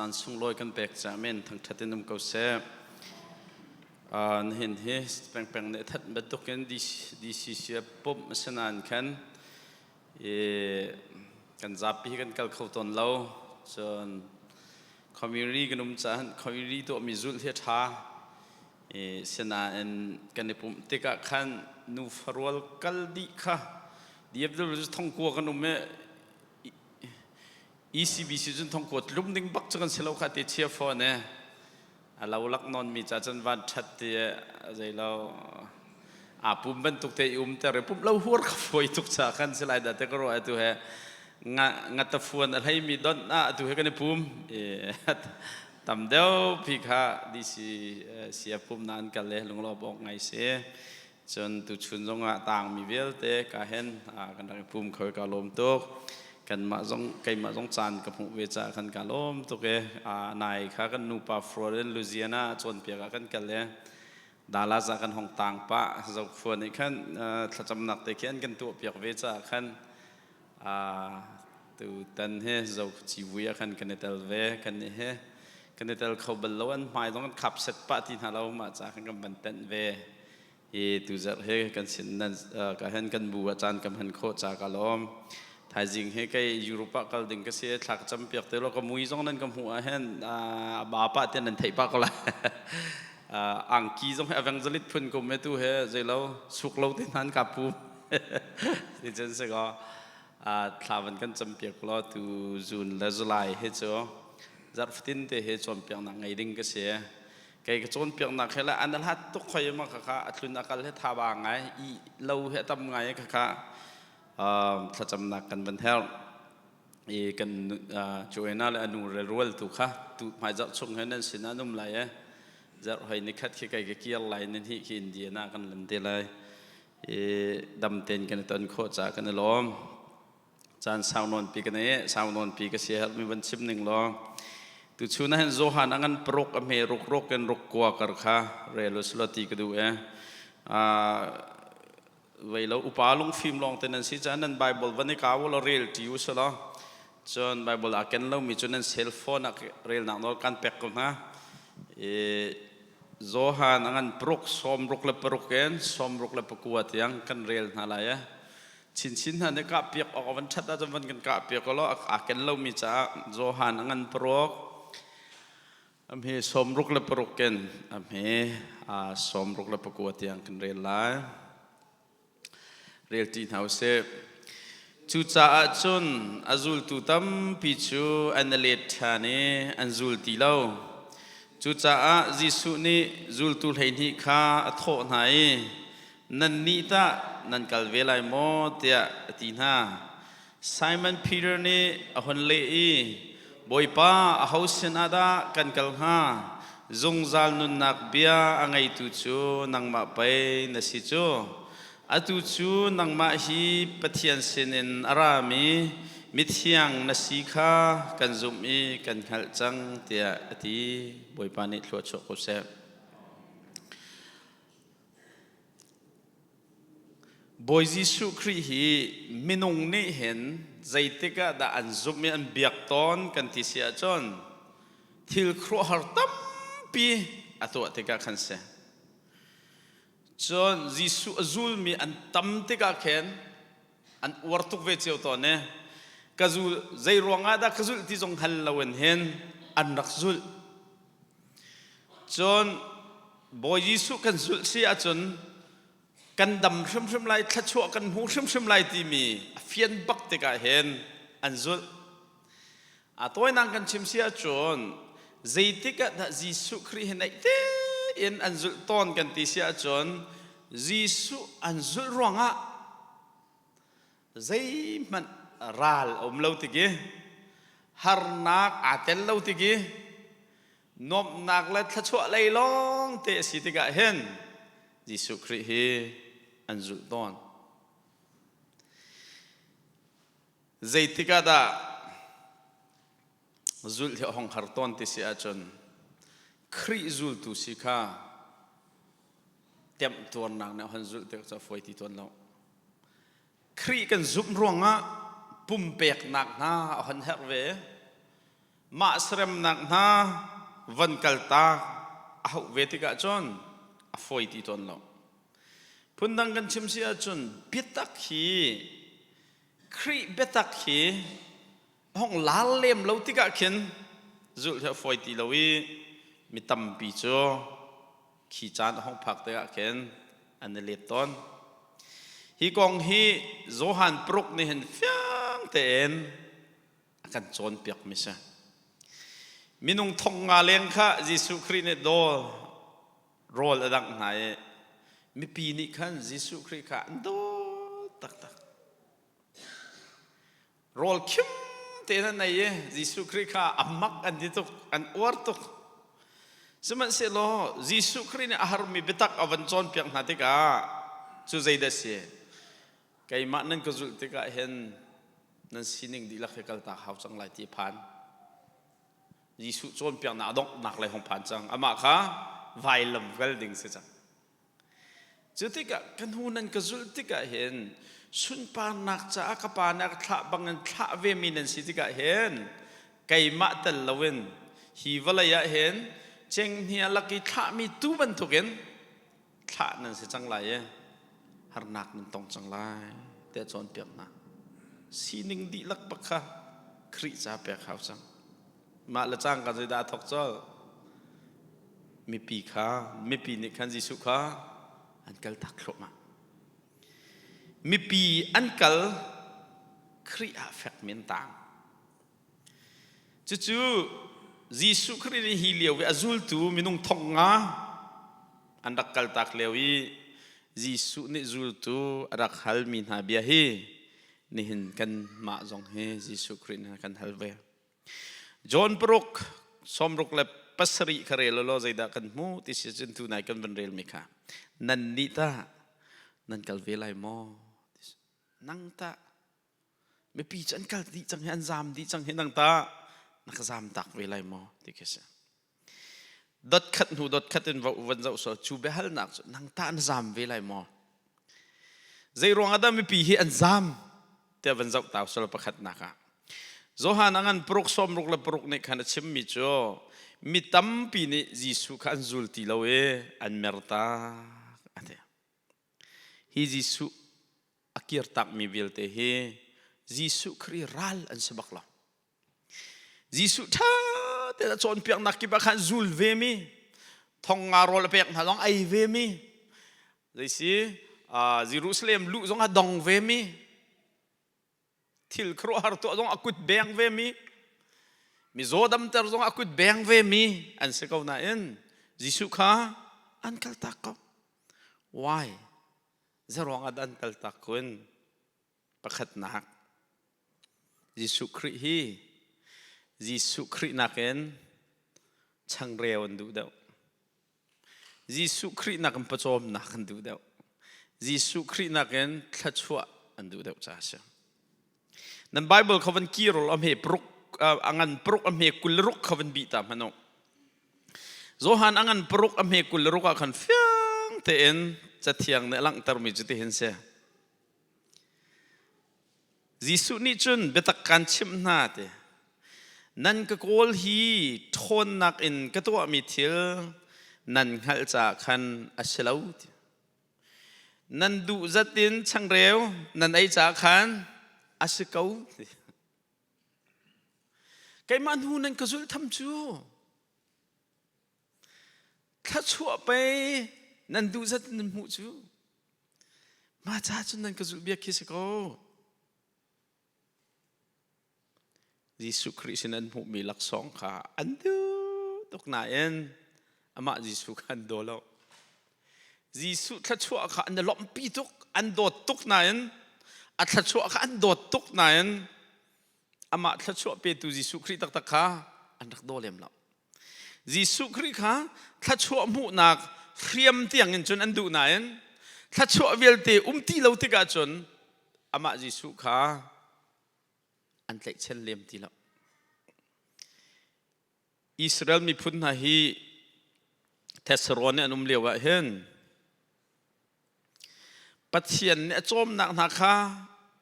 Caan sunglawi kan pek caah men thangṭhat in um ko seh. Nihin hi pengpeng nih that bantukin DCC a pumh a si nain khan kan zapi hi kan kal kho tawn lo. Cun community kan um caah community tuahmi zulh hi a ṭha. Sinain kan i pumh tikah khan nufa rual kal dih kha DFW thongkua kan um i ECBC cun thongkuat tlum ding bak cu kan si lo kha ti chia fawn e. A lo lak nawn mi ca cun van ṭhat ti zei lo aa pum bantuk te i um ter i pum lo huar ka fawi tuk ca kan si lai dah te ka ruah atu he nga nga tafuan a hlei mi don ah atu he kan i pum tam deuh pi kha DC sia pum na an kal le lunglo bok ngai si Cun tuchun zongah tangmi vialte ka hen kan rak i pum kho ka lawm tuk. Kanmah zong keimah zong caan ka hmuh ve caah khan ka lawm tuk i nai kha kan nupa Florida Louisiana cawnpiak ah kan kal i Dallas ah kan hong tang pah zokhua nih khan thlacamnak te khi an kan tuahpiak ve caah khan tutan hi zo civui ah khan kan i tel ve kan nih hi kan i tel kho bal lo an hmai zong kan khap set pah ti hna lo mah ca khan kan van tenh ve hi tuzarh hi kan sin nan ka hen kan bu ah caan kan hman khawh ca ka lawm thaizing hi kei Europe ah kal ding ka si thla ka cam piak te lo ka mui zong nan ka hmuh ah hin ba pa te nan theih pa ko lai angki zong hi evangelist phun kum he tu he zeilo suk lo te hnan ka pu Ti cun si kaw thla van kan campiak law tu zun le zulai hi cu zarh fatin te hi cawnpiaknak ngei ding ka si. Kei ka cawnpiaknak he le an hlat tuk khoi ma khakha a tlun a kal he tha ba ngai i lo he tam ngai khakha thlacamnak kan van herh i kan Joanna le anu le rual tu kha tu hmai zarh chung he nan sin ah an um lai e zarh hoi ni khat khi kai ka kir lai nan hi khi Indiana kan lan te lai i dam tein kan i ton khawh caah kan i lawm. Caan sau nawn pi kan i sau nawn pi ka si herh mi van chim ning law tuchun ah hin Johan a ngan paruk a hme ruk ruk in ruk kua kar kha rel uslo ti ka duh e. Vei lo upa lungfim lawng te nan si caah nan Bible van i kau law rel ṭi usulaw cun Bible aa ken lomi cu nan cell phone ah relnak nawl kan pek ko hna. I Johan a ngan paruk, 66 in 69 tiang kan rel hna lai. Eh. Chinchin hna nih kah piak awk a van ṭhat ahcun van kan kah piak law aa ken lomi caah Johan a ngan paruk, amhe 66 in amhe 69 tiang kan rel lai. Rel ṭi hna usih. Cucaah cun a zultu tampi cu an i let ṭhan i an zul ti lo. Cucaah Jesuh nih zultu 12 kha a thawh hna i, Nannih tah nan kal ve lai maw? tiah a ti hna. Simon Peter nih a hun leh i, Bawipa, aho sinah dah kan kal hnga? Zungzal nunnak bia a ngeitu cu nangmah pei na si cu. Atu cu nangmah hi Pathian sinin a rami mithiang na si kha kan zumh i kan hngalh cang, tiah a ti. Bawipa nih thlua chuah ko seh. Bawi Jesuh Khrih hi minung nih hin zeitik ah dah an zumh i an biak tawn kan ti si ahcun thil khuaruahhar tampi a tuah tikah khan si. Cun Jesuh a zulmi an tam tikah khin an uar tuk ve cio tawn i ka zul zei ruangah dah ka zulh ti zong hngal loin hin an rak zulh. Cun Bawi Jesuh kan zulh si ahcun kan dam hrimhrim lai, thluachuah kan hmu hrimhrim lai timi a fian bak tikah hin an zulh. A tawinak kan chim si ahcun zeitik ah dah Jesuh Khrih hi naih tein an zulh tawn kan ti si ahcun Jesuh an zulh ruangah zeihmanh ral a um lo tik i harnak aa tel lo tik i nuamhnak le thluachuah lei lawng te a si tikah hin Jesuh Khrih hi an zulh tawn. Zeitik ah dah zulh hi a hong har tawn ti si ahcun Khrih zultu si kha temtuarnak nih a hon zulh tik cu a fawi ti tawn lo. Khrih kan zumh ruangah pumpeknak hna a hon herh ve. Mah seremnak hna von kaltak a hauh ve tikah cun a fawi ti tawn lo. Phundang kan chim si ahcun biatak hi Khrih biatak hi hong lal lem lo tikah khin zulh hi a fawi ti lo i mi tampi cu khi caan a hong phak tikah khin an i let tawn. Hi kong hi Johan paruk nih hin fiang tein a kan cawnpiakmi si. Minung thong nga leng kha Jesuh Khrih nih dawl rawl a dangh hna i mipi nih khan Jesuh Khrih kha an dawt taktak. Rawl khim tein an ei i Jesuh Khrih kha a mak an ti tuk, an uar tuk. Sihmanhsehlaw Jesuh Khrih nih a harmi biatak a van cawnpiak hna tikah cu zeidah si? Keimah nan ka zulh tikah hin nan sining dihlak hi kaltak hau cang lai ti phan. Jesuh cawnpiaknak a donghnak lei hong phan cang. Amah kha vailam kal ding si cang. Cu tikah ka hnu nan ka zulh tikah hin sunparnak caah ka pa nih a ka thlah bangin thlah vemi nan si tikah hin keimah tel loin hi vawlei ah hin cenghngia lak i thlahmi tuu bantukin thlah nan si cang lai i harnak nan tong cang lai tiah cawnpiak hna. Sining dihlak bak kha Khrih ca pek hau cang. Mah le cangka zeidah a thawk colh? Mipi kha mipi nih khan Jesuh kha an kaltak thluahmah. Mipi an kal Khrih ah fekmi an tang. Cucu Jesuh Khrih nih hi lio i a zultu minung thong nga an rak kaltak lio i Jesuh nih zultu a rak halmi hna bia hi nihin kanmah zong hi Jesuh Khrih nih a kan hal ve. John paruk sawmruk le pasarih kha rel law zeidah kan hmuh ti si cun tunai kan van relmi kha nan nih tah nan kal ve lai maw? Nang tah mipi cu an kal dih cang hi an zam dih cang hi nang tah na ka zam tak ve lai maw ti khi si. Dot khat hnu dot khat in va van zoh so cu biahalnak cu nang tah na zam ve lai maw? Zei ruang ah dah mipi hi an zam tiah van zoh ta usal pakhatnak ah. Johan a ngan paruk sawmruk le paruk nih khan a chimmi cu mi tampi nih Jesuh kha an zul ti lo i an mertak a ti. Hi Jesuh a kirtakmi vialte hi Jesuh Khrih ral an si bak lo. Jesuh ṭha tein a cawnpiaknak kip ah khan zul vemi, thong nga rawl a pek hna zong ei vemi, zeisi Jerusalem luh zong a dong vemi, thil khuaruahhar tuah zong a kut beng vemi, mizaw damter zong a kut beng vemi an si ko nain Jesuh kha an kaltak ko. Why? Zeruang ah dah an kaltak kun? Pakhatnak, Jesuh Khrih hi Jesuh Khrih nakin changreu an duh deuh. Jesuh Khrih nakin pawcawmnak an duh deuh. Jesuh Khrih nakin thluachuah an duh deuh caah a si. Nan Bible kha van kir a hme paruk a ngan paruk a hme 26 kha van bih ta hmanh u. Johan a ngan paruk a hme 26 ah khan fiang tein cathiang nih a langhtermi cu tihin si. Jesuh nih cun biatak kaan chimh hna ti. Nan ka kawl hi ṭhawnnak in ka tuahmi thil nan hngalh caah khan a si lo ti. Nan duh zat in changreu nan ei caah khan a si ko ti. Keimah hnu nan ka zulh tham cu. Thluachuah pei nan duh zat in nan hmuh cu. Mah ca cun nan ka zulh bia khi si ko. Jesuh Khrih sin an hmuhmi laksawng kha an duh tuk nain amah Jesuh kha an daw lo. Jesuh thluachuah kha an i lawmhpi tuk, an dawt tuk nain a thluachuah kha an dawt tuk nain amah thluachuah petu Jesuh Khrih taktak kha an rak daw lem lo. Jesuh Khrih kha thluachuah hmuhnak hriam tiang in cun an duh nain thluachuah vialte um ti lo tikah cun amah Jesuh kha an tlaihchan lem ti lo. Israel miphun hna hi Thessalon i an um lio ah hin Pathian nih a cawmnak hna kha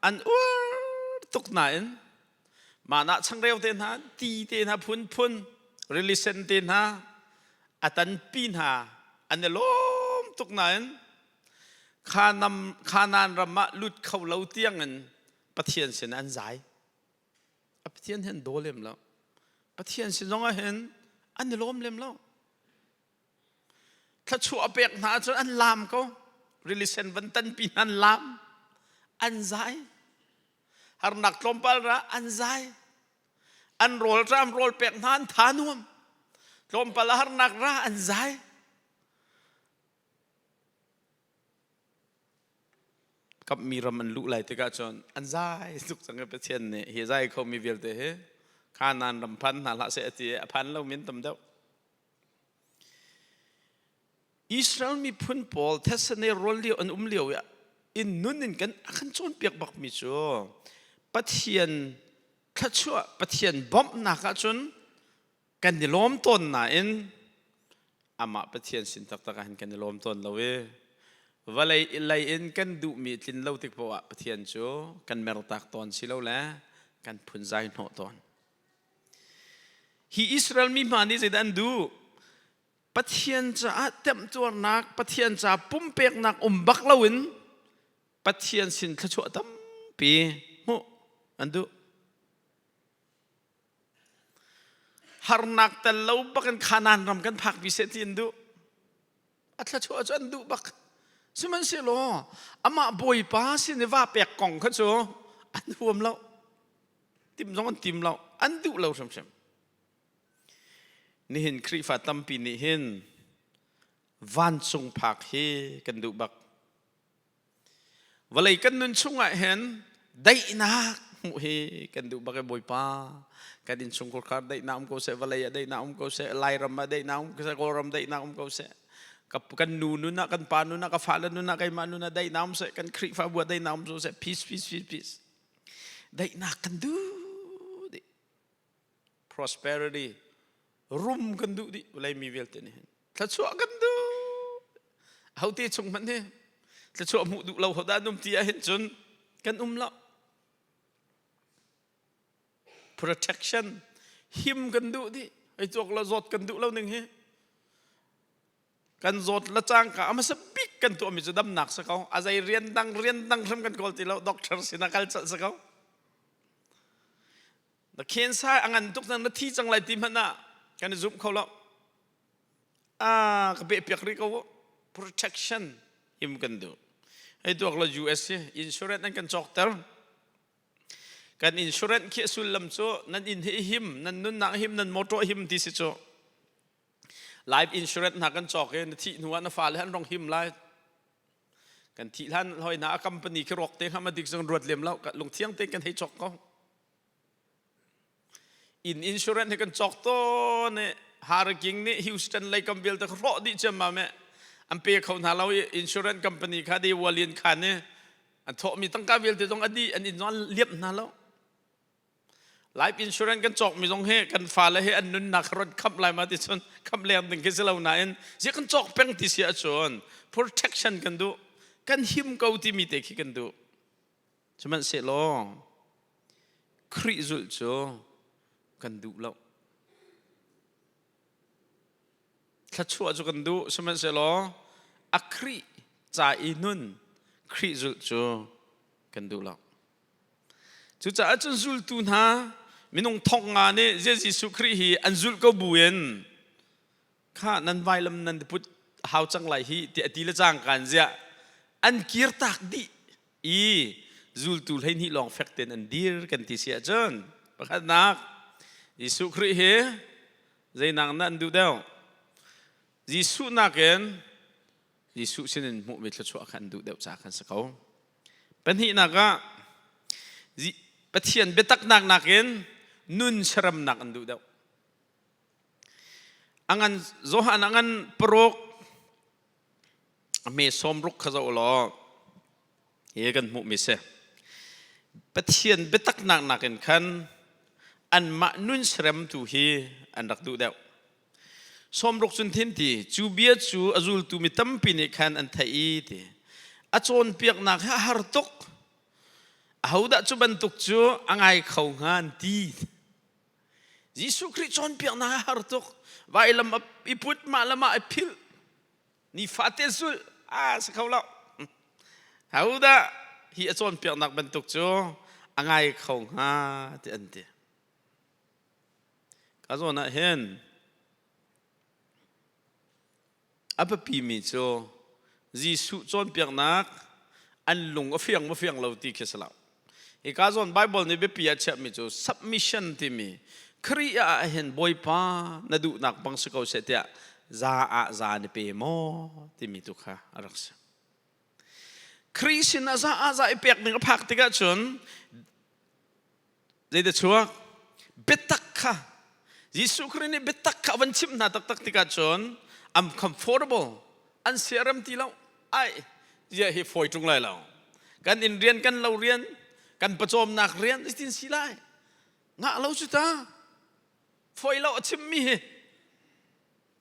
an uar tuk nain. Mah changreu te hna, ti te hna phunphun, rili sen te hna, a tanpi hna an i lawm tuk nain Kanaan ram ah lut kho lo tiangin Pathian sin an zai. A Pathian hin daw lem lo. Pathian sin zong ah hin an i lawm lem lo. Thluachuah a pek hna ahcun an laam ko. Rili sen van tanpi hna an laam. An zai. Harnak tlawmpal ra an zai. An rawlṭam rawl pek hna an tha nuam. Tlawmpal a harnak ra an zai. Kapmi ram an luh lai tikah cun an zai tuk cang i Pathian nih hi zai khomi vialte hi Kanaan ram phan hna hlah seh a ti i a phan lomi an tam deuh. Israel miphun pawl thesane rawl lio an um lio i in nun in kan a kan cawnpiak bakmi cu Pathian thluachuah Pathian bawmhnak ahcun kan i lawm tawn nain amah Pathian sin taktak ah hin kan i lawm tawn lo i vawlei lei in kan duhmi tlin lo tik poah ah Pathian cu kan mertak tawn si lo le kan phunzai hnawh tawn. Hi Israel mi hna nih zeidah an duh? Pathian caah temtuarnak, Pathian ca pumpeknak um bak loin Pathian sin thluachuah tampi hmuh an duh. Harnak tel lo bak in Kanaan ram kan phak bi seh ti an duh. A thluachuah cu an duh bak. Sihmanhsehlaw amah Bawipa sin i va pek kong kha cu an huam lo. Tim zong an tim lo. An duh lo hrimhrim. Nihin Khrihfa tampi nih hin vancung phak hi kan duh bak. Vawlei kan nun chungah hin daihnak hmuh hi kan duh bak i Bawipa kan innchungkhar khar daihnak um ko seh, vawlei ah daihnak um ko seh, Lairam ah daihnak um ko seh, Kawlram daihnak um ko seh. Kan nu nun ah, kan pa nun ah, ka fale nun ah, keimah nun ah daihnak um seh, kan Khrihfabu ah daihnak um ko seh, peace, peace, peace, peace. Daihnak kan duh dih. Prosperity, rum kan duh dih vawlei mi vialte nih hin. Thluachuah kan duh. Ahote chung hmanh hi thluachuah hmuh duh lo hodah an um ti ahhin cun kan um lo. Protection, him kan duh dih. Hei tuak lo zawt kan duh lo ning hi. Kan zawt la cangka a hmasa bik kan tuahmi cu damnak si ko. A zei rian dang rian dang hrim kan kawl ti lo. Doctor sinah kal colh si ko. Na cancer a ngan tuk na thi cang lai ti hmanh ah kan i zumh kho lo. Ah, ka peh piak rih ko. Protection him kan duh. Hei tuak lo US hi insurance an kan cawkter. Kan insurance khi a sullam cu nan inn hi him, nan nunnak him, nan motor him ti si cu. Life insurance hna kan cawk i na thih hnu ah na fale an rong him lai. Kan thih hlan hoi hna a company khi rawk te hnga dik zong ruat lem lo lungthiang te kan hei cawk ko. Inn insurance hi kan cawk tawn i Hurricane nih Houston lei kam vialte kha hrawh dih ciammam i an pe kho hna lo i insurance company kha Dewalian khan i an thawhmi tangka vialte zong a dih an inn zong an liamh hna lo. Life insurance kan cawkmi zong hi kan fale hi an nunnak ron khamh lai ma ti cun khamh leng ding khi si lo nain zi kan cawk peng ti si ahcun protection kan duh kan him ko timi te khi kan duh sihmanhsehlaw Khrih zulh cu kan duh lo thluachuah cu kan duh sihmanhsehlaw a Khrih ca i nun Khrih zulh cu kan duh lo Cucaah cun zultu hna minung thong nga nih Jesuh Khrih hi an zulh ko buin kha nan vailam nan put hau cang lai hi ti a ti le cangka in ziah an kirtak dih i zultu 12 lawng fek tein an dir kan ti si ahcun pakhatnak Jesuh Khrih hi zeinak na an duh deuh Jesuh nakin Jesuh sinin hmuhmi thluachuah kha an duh deuh caah khan si ko. Pahnihnak ah Pathian biataknak nakin nun siaremnak an duh deuh. Angan Johan a ngan paruk a hme sawmruk kha zoh law hi kan hmuhmi si. Pathian biataknak nakin khan anmah nun siarem tu hi an rak duh deuh. Sawmruk cun thin ti cu bia cu a zultu mi tampi nih khan an theih i ti a cawnpiaknak hi a har tuk. Ahodah cu bantuk cu a ngai kho hnga an ti. Jesuh Khrih cawnpiaknak a har tuk. Vailam i put mah le mah i philh. Nifate zulh a si kho lo. Ahodah hi a cawnpiaknak bantuk cu a ngai kho hnga ti an ti. Ka zawn ah hin A biapimi cu Jesuh cawnpiaknak an lung a fiang maw fiang lo ti khi si lo. Hika zawn Bible nih biapi ah chiahmi cu submission timi Khrih ah hin Bawipa na duhnak bang si ko seh tiah za ah za na pe maw timi tu kha a rak si. Khrih sin ah za ah za i pek ding a phak tikah cun Zeidah chuak? Biatak kha Jesuh Khrih nih biatak kha a van chimh hna taktak tikah cun am comfortable an siarem ti lo. Ai, zia hi fawi ṭung lai lo. Kan inn rian, kan lo rian, kan pawcawmnak rian zeitin si lai? Ngah lo cu ta. Fawi lo a chimmi hi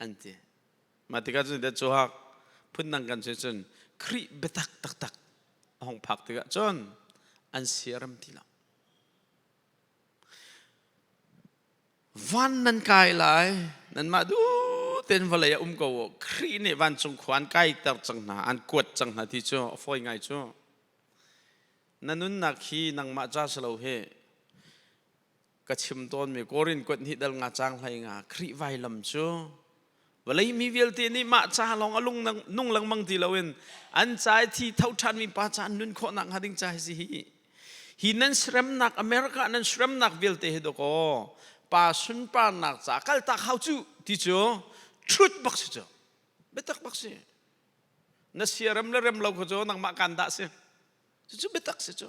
an ti. Mah tikah cun dah cuhak phundang kan si cun Khrih biatak taktak a hung phak tikah cun an siarem ti lo. Van nan kai lai, nanmah duh tein vawlei ah um ko u. Khrih nih vancung khua an kaiter cang hna, an kuat cang hna ti cu a fawi ngai cu. Na nunnak hi nangmah ca si lo hi ka chim tawnmi Korin kuat hnih dal nga cang hlei nga Khrih vailam cu Vawlei mi vialte nih mah ca lawng a lung nung lengmang ti loin an ca i thi tho ṭhanmi pa ca an nun khawhnak hnga ding ca hi si hi. Hi nan seremnak America nan seremnak vialte hi dawkaw pa sunparnak ca kaltak hau cu ti cu truth bak si cu. Biatak bak si. Na siarem le rem lo kha cu nangmah kan dah si. Cucu biatak si cu.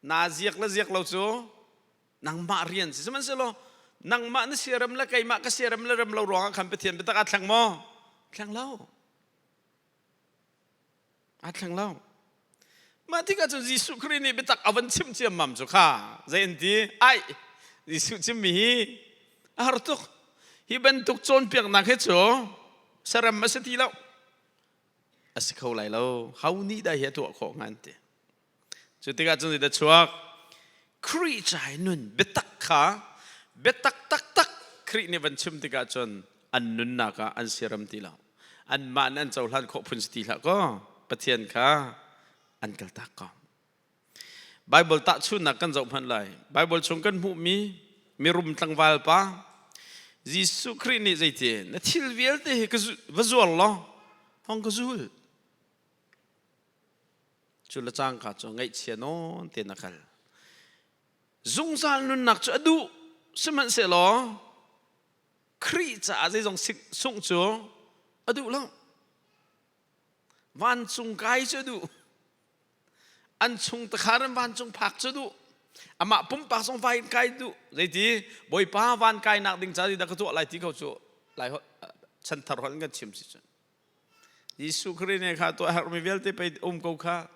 Naa ziak le ziak lo cu nangmah rian si. Sihmanhsehlaw nangmah na siarem le keimah ka siarem le rem lo ruangah khan Pathian biatak aa thleng maw? Thleng lo. Aa thleng lo. Mah tikah cun Jesuh Khrih nih biatak a van chimh ciammam cu kha zei an ti? Ai, Jesuh chimmi hi a har tuk. Hi bantuk cawnpiaknak hi cu sarem a si ti lo. A si kho lai lo. Ho nih dah hi a tuah khawh hnga an ti. Cu tikah cun zeidah chuak? Khrih cai nun biatak kha biatak taktak Khrih nih van chim tikah cun an nunnak ah an siaram ti lo. Anmah nih an cohlan khawh phun si ti hlah kaw Pathian kha an kaltak ko. Bible tahchunnak kan zoh hmanh lai. Bible chung kan hmuhmi mirum tlangval pa Jesuh Khrih nih zeiti na thil vialte hi ka va zuar law hong ka zul. Cu le cangka cu ngaihchia nawn tein a kal. Zungzal nunnak cu a duh, sihmanhsehlaw Khrih caah zeizong sungh cu a duh lo. Vancung kai cu a duh. An chung takhar in vancung phak cu a duh. Amah pumpak zong vai kai duh. Zeiti Bawipa van kainak ding ca dah ka tuah lai ti ko cu lai chanthar holh in kan chim si cun. Jesuh Khrih nih kha tuah herhmi vialte pei um ko kha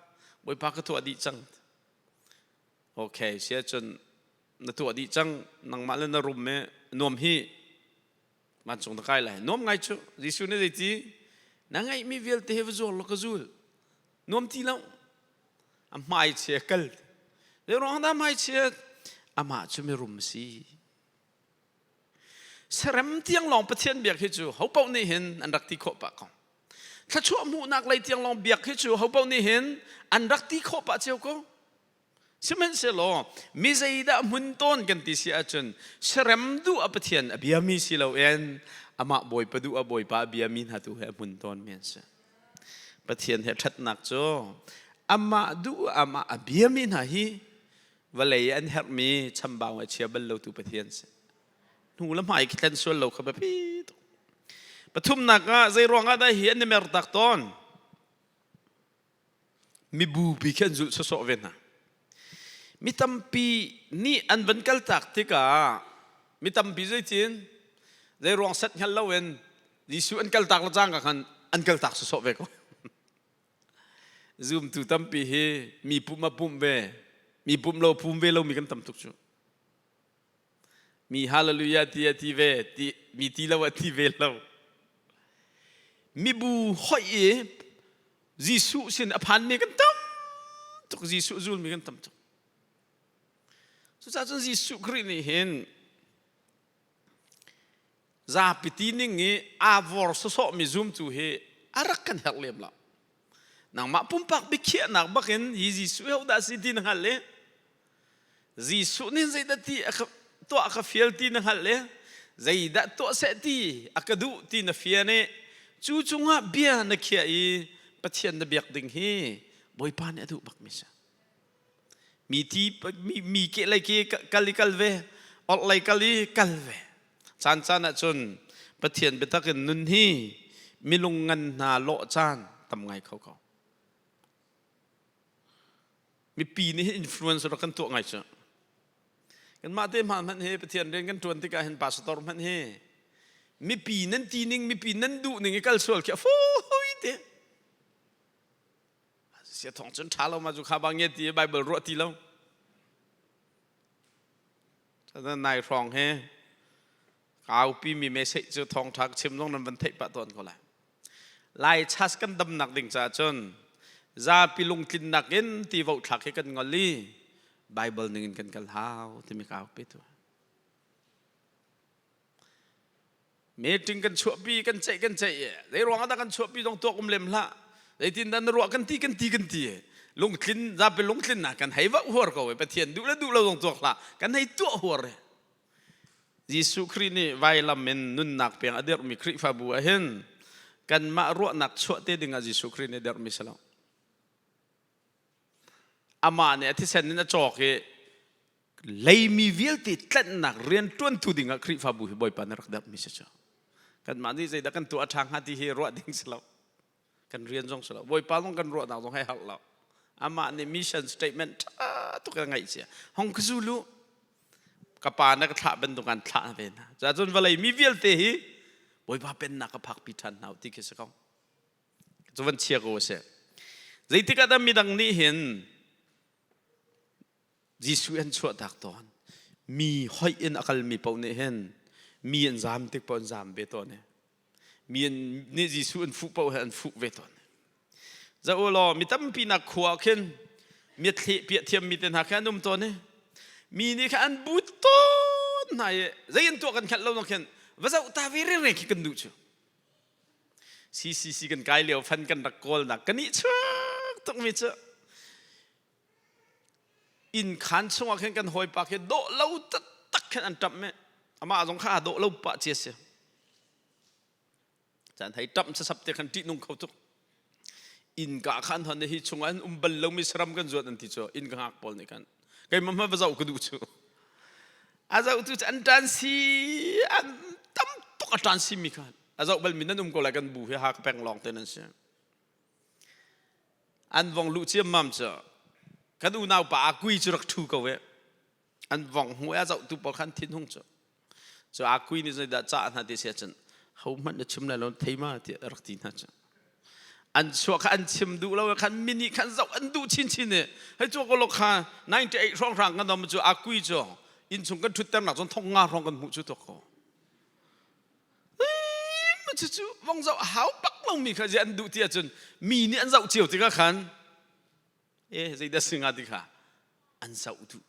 Bawipa ka tuah dih cang. Okay, sia cun na tuah dih cang nangmah le na rum i nuam hi vancung na kai lai. Nuam ngai cu Jesuh nih zeiti na ngeihmi vialte hi va zuar law ka zul. Nuam ti lo. A hmai chia kal. Zei ruang dah hmai chia? Amah cu mirum si. Serem tiang lawng Pathian biak hi cu ho paoh nih hin an rak ti khawh pah ko. Thluachuah hmuhnak lei tiang lawng biak hi cu ho paoh nih hin an rak ti khawh pah cio ko. Sihmanhsehlaw mi zeidah hmun tawn kan ti si ahcun serem duh a Pathian a biami si loin amah Bawipa duh a Bawipa a biami hna tu he a hmun tawn mi an si. Pathian he ṭhatnak cu amah duh amah a biami hna hi vawlei an herhmi chambau a chia bal lotu Pathian si. Hnu le hmai khi thlen sual lo kha biapi tuk. Pathumnak ah zei ruangah dah hi an i mer tak tawn? Mibupi khi an zulh sawsawh ve hna. Mi tampi nih an van kaltak tikah mi tampi zeitin zei ruang set hngal loin Jesuh an kaltak le cangka khan an kaltak sawsawh ve ko. Zumtu tampi hi mi pumh a pumh ve, mi pumh lo pum ve lomi kan tam tuk cu. Mi hallelujah ti a ti ve, ti, mi ti lo a ti ve lo. Mibu hoih i Jesuh sin a phanmi kan tam. tuk Jesuh zulmi kan tam tuk. Cucaah cun Jesuh Khrih nih hin zapi ti ning i aa vor sawsawhmi zumtu hi a rak kan herh lem lo. Nangmah pumpak biakhiahnak bakin hi Jesuh hi hodah si ti na hngalh i Jesuh nih zeidah ti a ka tuah ka fial ti na hngalh i zeidah tuah seh ti a ka duh ti na fian i cu cungah bia na khiah i Pathian na biak ding hi Bawipa nih a duh bakmi si. Mi ti mi, mi ke lei ke kal i kal ve, orh lei kal i kal ve. Caan caan ah cun Pathian biatak in nun hi milung ngan hna lawh caan tam ngai kho ko. Mipi nih hin influence rak kan tuah ngai cu. Kanmah te hma hmanh hi Pathian rian kan ṭuan tikah hin pastor hmanh hi mipi nan ti ning mipi nan duh ning i kal sual khi a fawi te. Sia thong cun ṭha lo ma cu kha bang nge ti Bible ruah ti lo. Nai hrawng hi kaupi mi message cu thawngṭha ka chim zong nan van theih pah tawn ko lai. Lai chas kan damnak ding caah cun zapi lungtlinnak in ti vohthlak hi kan ngol i Bible ning in kan kal hau timi kaupi tu. Meeting kan chuahpi kan ceih kan ceih zei ruang ah dah kan chuahpi zong tuak um lem hlah. Zeitin dah na ruah kan ti kan ti kan ti lungtlin zapi lungtlinnak kan hei va huar ko Pathian duh le duh lo zong tuak hlah kan hei tuah huar Jesuh Khrih nih vailam in nunnak peng a dirhmi Khrihfabu ah hin kanmah ruahnak chuah te ding ah Jesuh Khrih nih dirhmi si lo. Amah nih a thisen in a cawk i leimi vialte tlanhnak rian ṭuantu ding ah Khrihfabu hi Bawipa nih rak dirhmi si cu. Kanmah nih zeidah kan tuah a ṭha hnga ti hi ruah ding si lo. Kan rian zong si lo. Bawipa zong kan ruahnak zong hei harh lo. Amah nih mission statement ṭha tuk a ngeih cia. Hong ka zul u. Ka pa na ka thlah bantuk an thlah ve hna. Cun vawlei mi vialte hi Bawipa pennak ka phakpi ṭhan hna ti khi si ko. Cu van chia ko a si. Zeitik ah dah midang nih hin Jesuh an chuahtak tawn. Mi hoih in a kalmi paoh nih hin mi an zam tik paoh an zam ve tawn i mi nih Jesuh an fuh paoh he an fuh ve tawn. Zoh u law mi tampi nak khua ah khin miathleh piah thiammi te hna kha an um tawn i mi nih kha an but tawn hna i zei an tuah kan hngalh lo nak khin va zoh ta ve reng khi kan duh cu. CCC kan kai lio fan kan rak kawlnak kan i chuak tukmi cu inn khaan chungah khin kan hawipa khi dawh lo taktak khin an ṭamh i amah zong kha aa dawh lo pah cia si. Caan hei ṭamh sasap te khan ṭihnung kho tuk. Inn ka khan hon hi chungah an um bal lomi saram kan zuat an ti cu inn ka ngak pawl nih khan keimah hmanh va zoh ka duh cu. A zoh tu cu an ṭan si an tam tuk a ṭan si mi khan a zoh bal mi nan um ko lai kan bu hi ha ka peng lawng te nan si. An vong luh ciammam cu kan unau pa a kui cu rak ṭhu ko e. An vong hmu a zohtu pawl khan thinhung cu. Cu a kui nih zeidah cah hna ti si ahcun hohmanh na chim lai lo thei ma tiah a rak ti hna cu. An chuah kha an chim duh lo khan mini khan zoh an duh chinchin i hei cu ko lo kha 98 hrawnghrang kan dom cu a kui cu innchung kan ṭhutternak cun thong nga hrawng kan hmuh cu tuk ko. Cucu vong zoh a hau bak lomi kha an duh ti ahcun mi nih an zoh cio tikah khan e zeidah si hnga ti kha an zoh duh.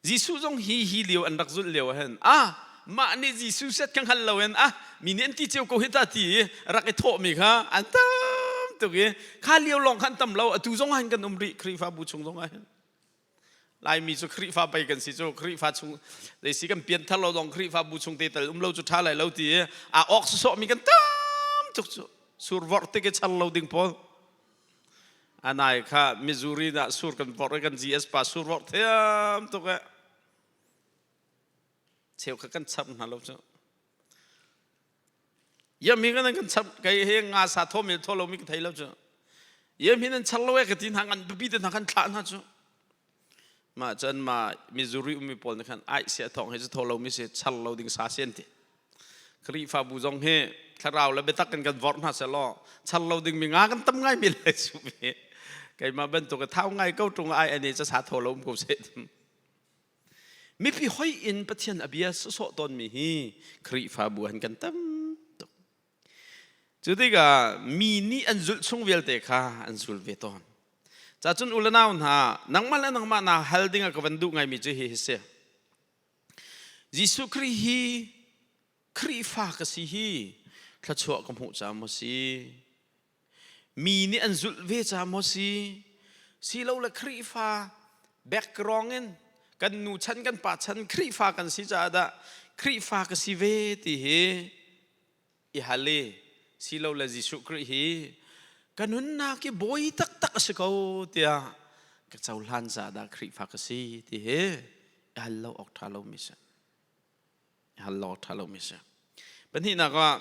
Jesuh zong hi hi lio an rak zulh lio ah hin ah mah nih Jesuh set kha hngal loin ah mi nih an ti cio ko hi ta ti i rak i thawhmi kha an tam tuk i kha lio lawng khan tam lo atu zong ah hin kan um rih Khrihfabu chung zong ah hin Laimi cu Khrihfa pei kan si cu Khrihfa chung zeisi kan pianthar lo zong Khrihfabu chung te tal um lo cu ṭha lai lo ti i aa awk sawsawhmi kan tam tuk cu sur vorh tik i char lo ding pawl anai kha Missouri ah sur kan vorh i kan GS pa sur vorh thiam tuk e cheu kha kan char hna lo cu Yam hi kan kan char kei he nga sa thaw mi thaw lo mi ka thei lo cu. Yam hi nan char lo e ka ti hna ngan pipi te hna kan thlah hna cu. Ma chan ma Missouri ummi pawl nih khan ai sia thong he cu thaw lo mi si char lo ding sa sian ti. Khrihfabu zong hi thlarau le biatak kan kan vorh hna selaw char lo ding mi nga kan tam ngai mi le su mi. Keimah bantuk thau ngai ko tung ai ani cha sa thaw lo um ko se. Mipi hoi in Pathian a bia sawsawh tawnmi hi Khrihfabu han kan tam tuk. Cu tikah mi nih an zulh chung vialte kha an zul ve tawn. Ca cun u le nau hna, nangmah le nangmah naa hal ding ah ka van duh ngaimi cu hi hi si. Jesuh Khrih hi Khrihfa ka si hi thluachuah ka hmuh caah maw si? Mi nih an zulh ve caah maw si? Silole Khrihfa background in kan nu chan kan pa chan Khrihfa kan si caah dah Khrihfa ka si ve ti hi i hal i silole Jesuh Khrih hi ka nunnak hi bawi taktak a si ko tiah ka cohlan caah dah Khrihfa ka si ti hi i hal lo awk ṭha lomi si. I hal lo awk ṭha lomi si. Pahnihnak ah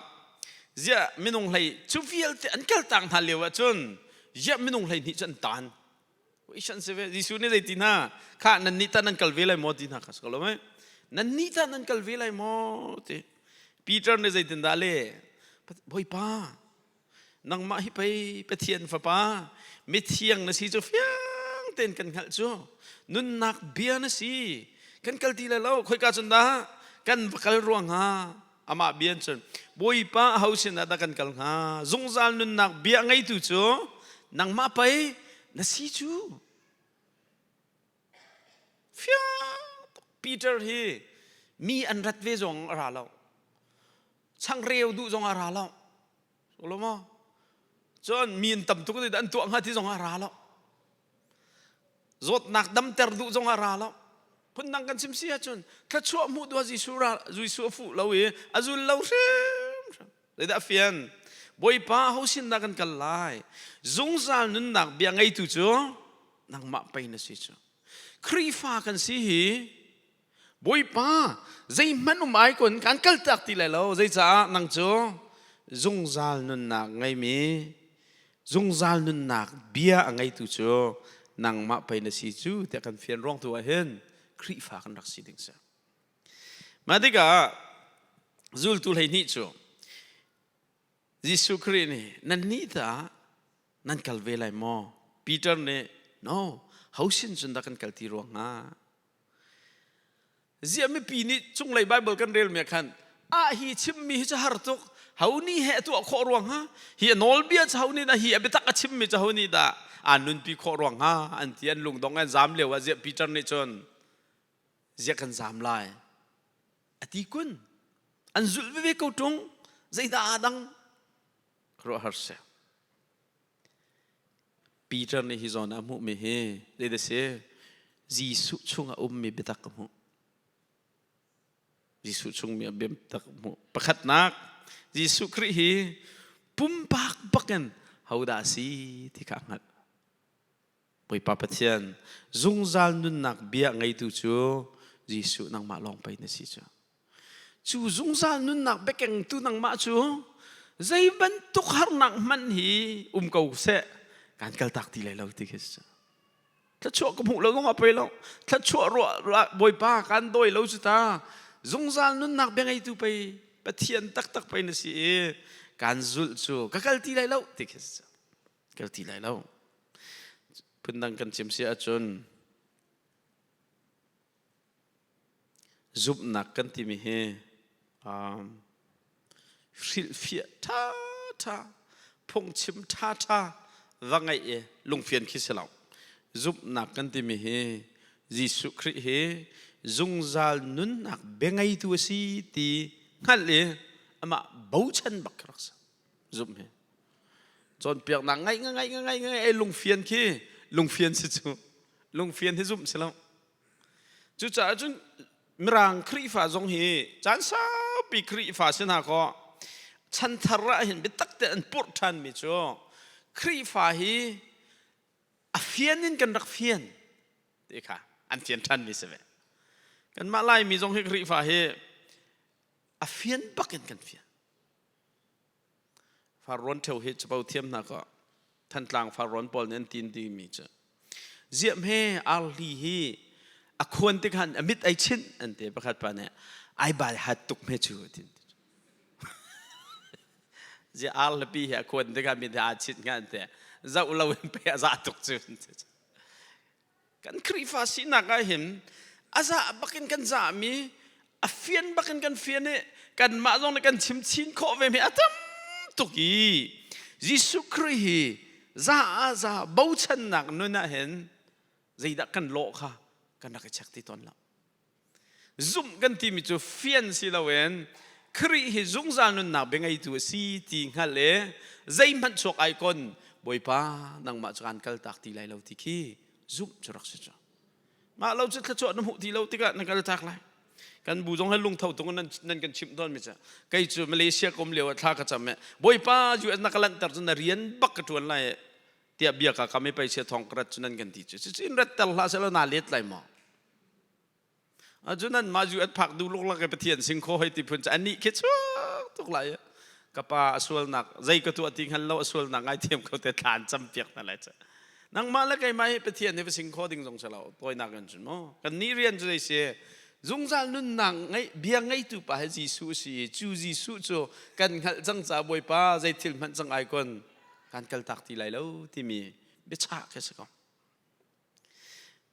ziah minung hlei cu vialte an kaltak hna lio ahcun ziah minung 12 cu an taan. Ishan si ve Jesuh nih zei ti hna kha nan nih tah nan kal ve lai maw ti hna kha si ko lo mei nan nih tah nan kal ve lai maw ti Peter nih zeitindah le Bawipa nangmah hi pei Pathian fapa mithiang na si cu fiang tein kan hngalh cu nunnak bia na si kan kal ti lai lo khoika cun dah kan va kal ruang hnga amah bia cun Bawipa aho sinah dah kan kal hnga zungzal nunnak bia ngeitu cu nangmah pei na si cu fiang Peter hi mi an rat ve zong a ra lo changreu duh zong a ra lo lo maw cun mi an tam tuk an tuah hnga ti zong a ra lo Zawtnak damter duh zong ah ra lo. Phundang kan chim si ahcun thluachuah hmuh duh ah Jesuh ra Jesuh a fuh lo i a zul lo hrimhrim. Zeidah a fian? Bawipa ho sin dah kan kal lai? Zungzal nunnak bia ngeitu cu nangmah pei na si cu. Khrihfa kan si hi Bawipa zeihmanh um ai kun kan kaltak ti lai lo zeicaah nang cu zungzal nunnak ngeimi zungzal nunnak bia a ngeitu cu nangmah pei na si cu tiah kan fian ruang tu ah hin Khrihfa kan rak si ding si. Mah tikah zultu 12 cu Jesuh Khrih nih nan nih tah nan kal ve lai maw? Peter nih no ho sin cun dah kan kal ti ruang hnga? Ziah mipi nih cunglei Bible kan relmi ah khan ah hi chimmi hi cu har tuk ho nih he a tuah khawh ruang ha hi a nawlbia cu ho nih dah hi a biatak a chimmi cu ho nih dah aa nunpi khawh ruang ha an ti an lungdong an zam lio ah ziah Peter nih cun ziah kan zam lai a ti kun an zulh veve ko ṭung zeidah aa dang khuaruahhar seh Peter nih hi zawn ah a hmuhmi hi zeidah a si? Jesuh chungah ummi biatak a hmuh. Jesuh chungmi a biatak a hmuh. Pakhatnak, Jesuh Khrih hi pumpak bakin hodah a si ti kha a hngalh. Bawipa Pathian, zungzal nunnak bia ngeitu cu Jesuh nangmah lawng pei na si cu. Cu zungzal nunnak biakengtu nangmah cu zei bantuk harnak hmanh hi um ko seh kan kaltak ti lai lo ti khi si. Thluachuah ka hmuh lo zong ah pei lo. Thluachuah ruah Bawipa kan dawi lo cu ta. Zungzal nunnak bia ngeitu pei Pathian taktak pei na si i kan zulh cu ka kal ti lai lo ti khi si. Kal ti lai lo. Phundang kan chim si ahcun Zumhnak kan timi hi hrilhfiah ṭhaṭha, phungchim ṭhaṭha va ngeih i lungfian khi si lo. Zumhnak kan timi hi Jesuh Khrih hi zungzal nunnak biangeitu a si ti hngalh i amah bochan bak khi rak si. Zumh hi. Cawnpiaknak ngaih ngaih ngaih ngaih ngaih lungfian khi lungfian si cu. Lungfian hi zumh si lo. Cucaah cun Mirang Khrihfa zong hi caan saupi Khrihfa si hna kaw chanthar ah hin biatak te an purh ṭhanmi cu Khrihfa hi a fian in kan rak fian ti kha an fian ṭhanmi si ve. Kanmah Laimi zong hi Khrihfa hi a fian bak in kan fian. Farrawn ṭheo hi capo thiam hna kaw Thantlang farrawn pawl nih an tin timi cu ziah hme arhli hi a khuan tik han a mit ai chinh an ti pakhat pa nih ai bai hat tuk hme cu tin ziah arhlipi hi a khuan tik ah mit aa chinh hnga an ti zoh lo in pe a za tuk cu Kan Khrihfa sinak ah hin a za bakin kan zahmi, a fian bakin kan fian i kanmah zong nih kan chim chin khawh ve mi a tam tuk i Jesuh Khrih hi za ah za bochannak nun ah hin zeidah kan lawh kha kan rak i check ti tawn lo. Zumh kan timi cu fian si loin Khrih hi zungzal nunnak bia ngeitu a si ti hngalh i zeihmanh chuak ai kon Bawipa nangmah cu kaan kaltak ti lai lo ti khi zumh cu rak si cu. Mah lo cu thluachuah na hmuh ti lo tikah na kaltak lai. Kan bu zong he lungtho tung nan nan kan chimh tawn mi cu kei cu Malaysia ka um lio ah thla ka cam i Bawipa US na ka lanhter cu na rian bak ka ṭuan lai tiah bia ka kam i pei sia thong ka rat cu nan kan ti cu. Cucu in rat ter hlah sehlaw naa let lai maw? Acun nan mah zu an phak duh luklak i Pathian sing khaw hei ti phun cu anih khi chuak tuk lai. Ka pa a sualnak zei ka tuah ti hngal lo a sualnak ngaithiam ko te thla an cam piak hna lai cu. Nangmah le keimah hi Pathian hi va sing khaw ding zong si lo tawinak in cun maw. Kan nih rian cu zei si zungzal nunnak ngei bia ngeitu pa hi Jesuh si i cu Jesuh cu kan hngalh cang ca Bawipa zei thil hmanh cang ai kon kan kaltak ti lai lo timi biachah khi si ko.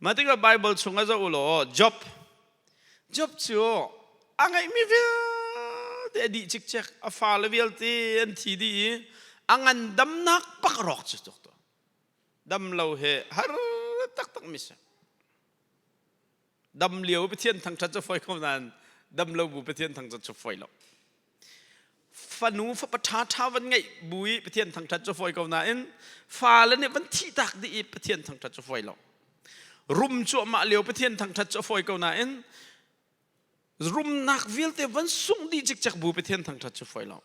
Mah tikah Baibal chungah zoh u law Job Job cu a ngeihmi vialte a dih cikcek a fale vialte an thi dih i a ngandamnak bak rawk cu tuk tuah dam lo he har taktak mi si dam lio Pathian thangṭhat cu fawi ko nain dam lo bu Pathian thangṭhat cu fawi lo Fanu fapa ṭhaṭha van ngeih bu i Pathian thangṭhat cu fawi ko nain fale nih van thihtak dih i Pathian thangṭhat cu fawi lo. Rum cuahmah lio Pathian thangṭhat cu a fawi ko nain rumnak vialte van sungh dih cikcek bu Pathian thangṭhat cu fawi lo.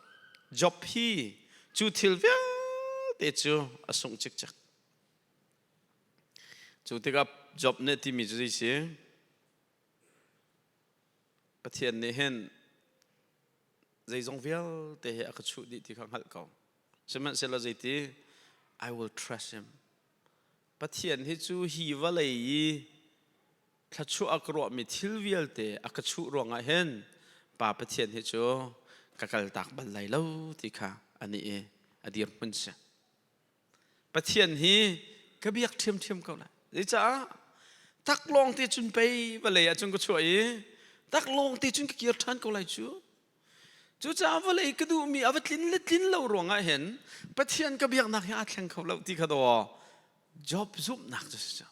Job hi cu thil vialte cu a sungh cikcek. Cu tikah Job nih timi cu zei si? Pathian nih hin zeizong vialte he a ka chuh dih ti kha hngalh ko. Sihmanhsehlaw zeiti I will trust him. Pathian hi cu hi vawlei i thluachuah a ka ruahmi thil vialte a ka chuh ruangah hin Pa Pathian hi cu ka kaltak bal lai lo ti kha anih i a dirhmun si. Pathian hi ka biak ṭhiamṭhiam ko lai. Zeicah taklawng te cun pei vawlei ah cun ka chuah i taklawng te cun ka kir ṭhan ko lai cu. Cucaah vawlei ka duhmi a va tlin le tlin lo ruangah hin Pathian ka biaknak hi aa thleng kho lo ti kha daw Job zumhnak cu si cu.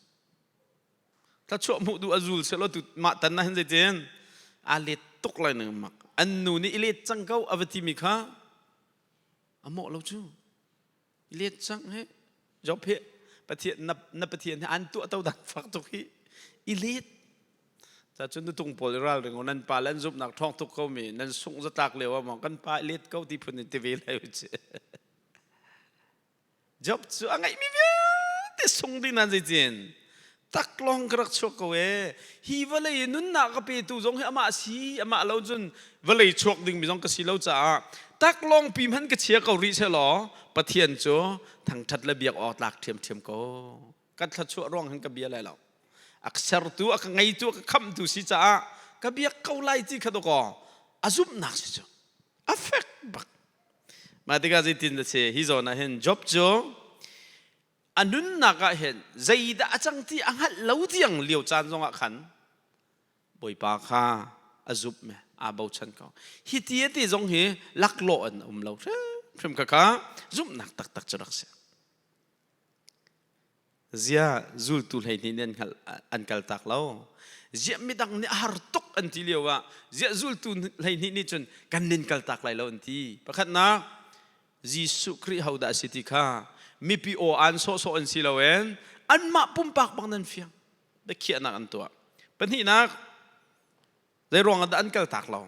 Thluachuah hmuh duh a zul sehlaw tu mah tan ah hin zeitin aa let tuk lai ning mak. An nu nih i let cang ko a va timi kha a mawh lo cu. Let cang he Job he Pathian na, na Pathian he an tuah to dan fak tuk hi i let ca cun nutung pawl i ralring u nan pa le an zumhnak ṭhawng tuk ko mi nan sungh zatlak lio ah maw kan pa i let ko ti phun in ti ve lai u ci Job cu a ngeihmi vialte sung ding nan zeitin taklawng ka rak chuak ko ee hi vawlei i nunnak ka petu zong hi amah si amah lo cun vawlei chuak dingmi zong ka si lo caah taklawng pi hmanh ka chia ko rih selaw Pathian cu thangṭhat le biak awk tlak ṭhiamṭhiam ko kan thluachuah ruang hin ka bia lai lo a ka sertu a ka ngeitu a ka khamhtu si caah ka biak ko lai ti kha dawkaw a zumhnak si cu a fek bak mah tikah zeitin na si hi zawn ah hin Job cu a nunnak ah hin zeidah a cang ti a hngalh lo tiang lio caan zongah khan Bawipa kha a zumh me aa bochan ko hi ti a ti zong hi laklawh an um lo hrimhrim kha kha zumhnak taktak cu rak si zia zultu 12 nih an hngalh an kaltak lo ziah midang nih a har tuk an ti lio ah ziah zultu 12 nih cun kan nin kaltak lai lo an ti pakhatnak Jesuh Khrih hodah a si ti kha mipi aw aan sawhsawh an si loin anmah pumpak bang nan fiang biakhiahnak an tuah. Pahnihnak, zei ruang ah dah an kaltak lo?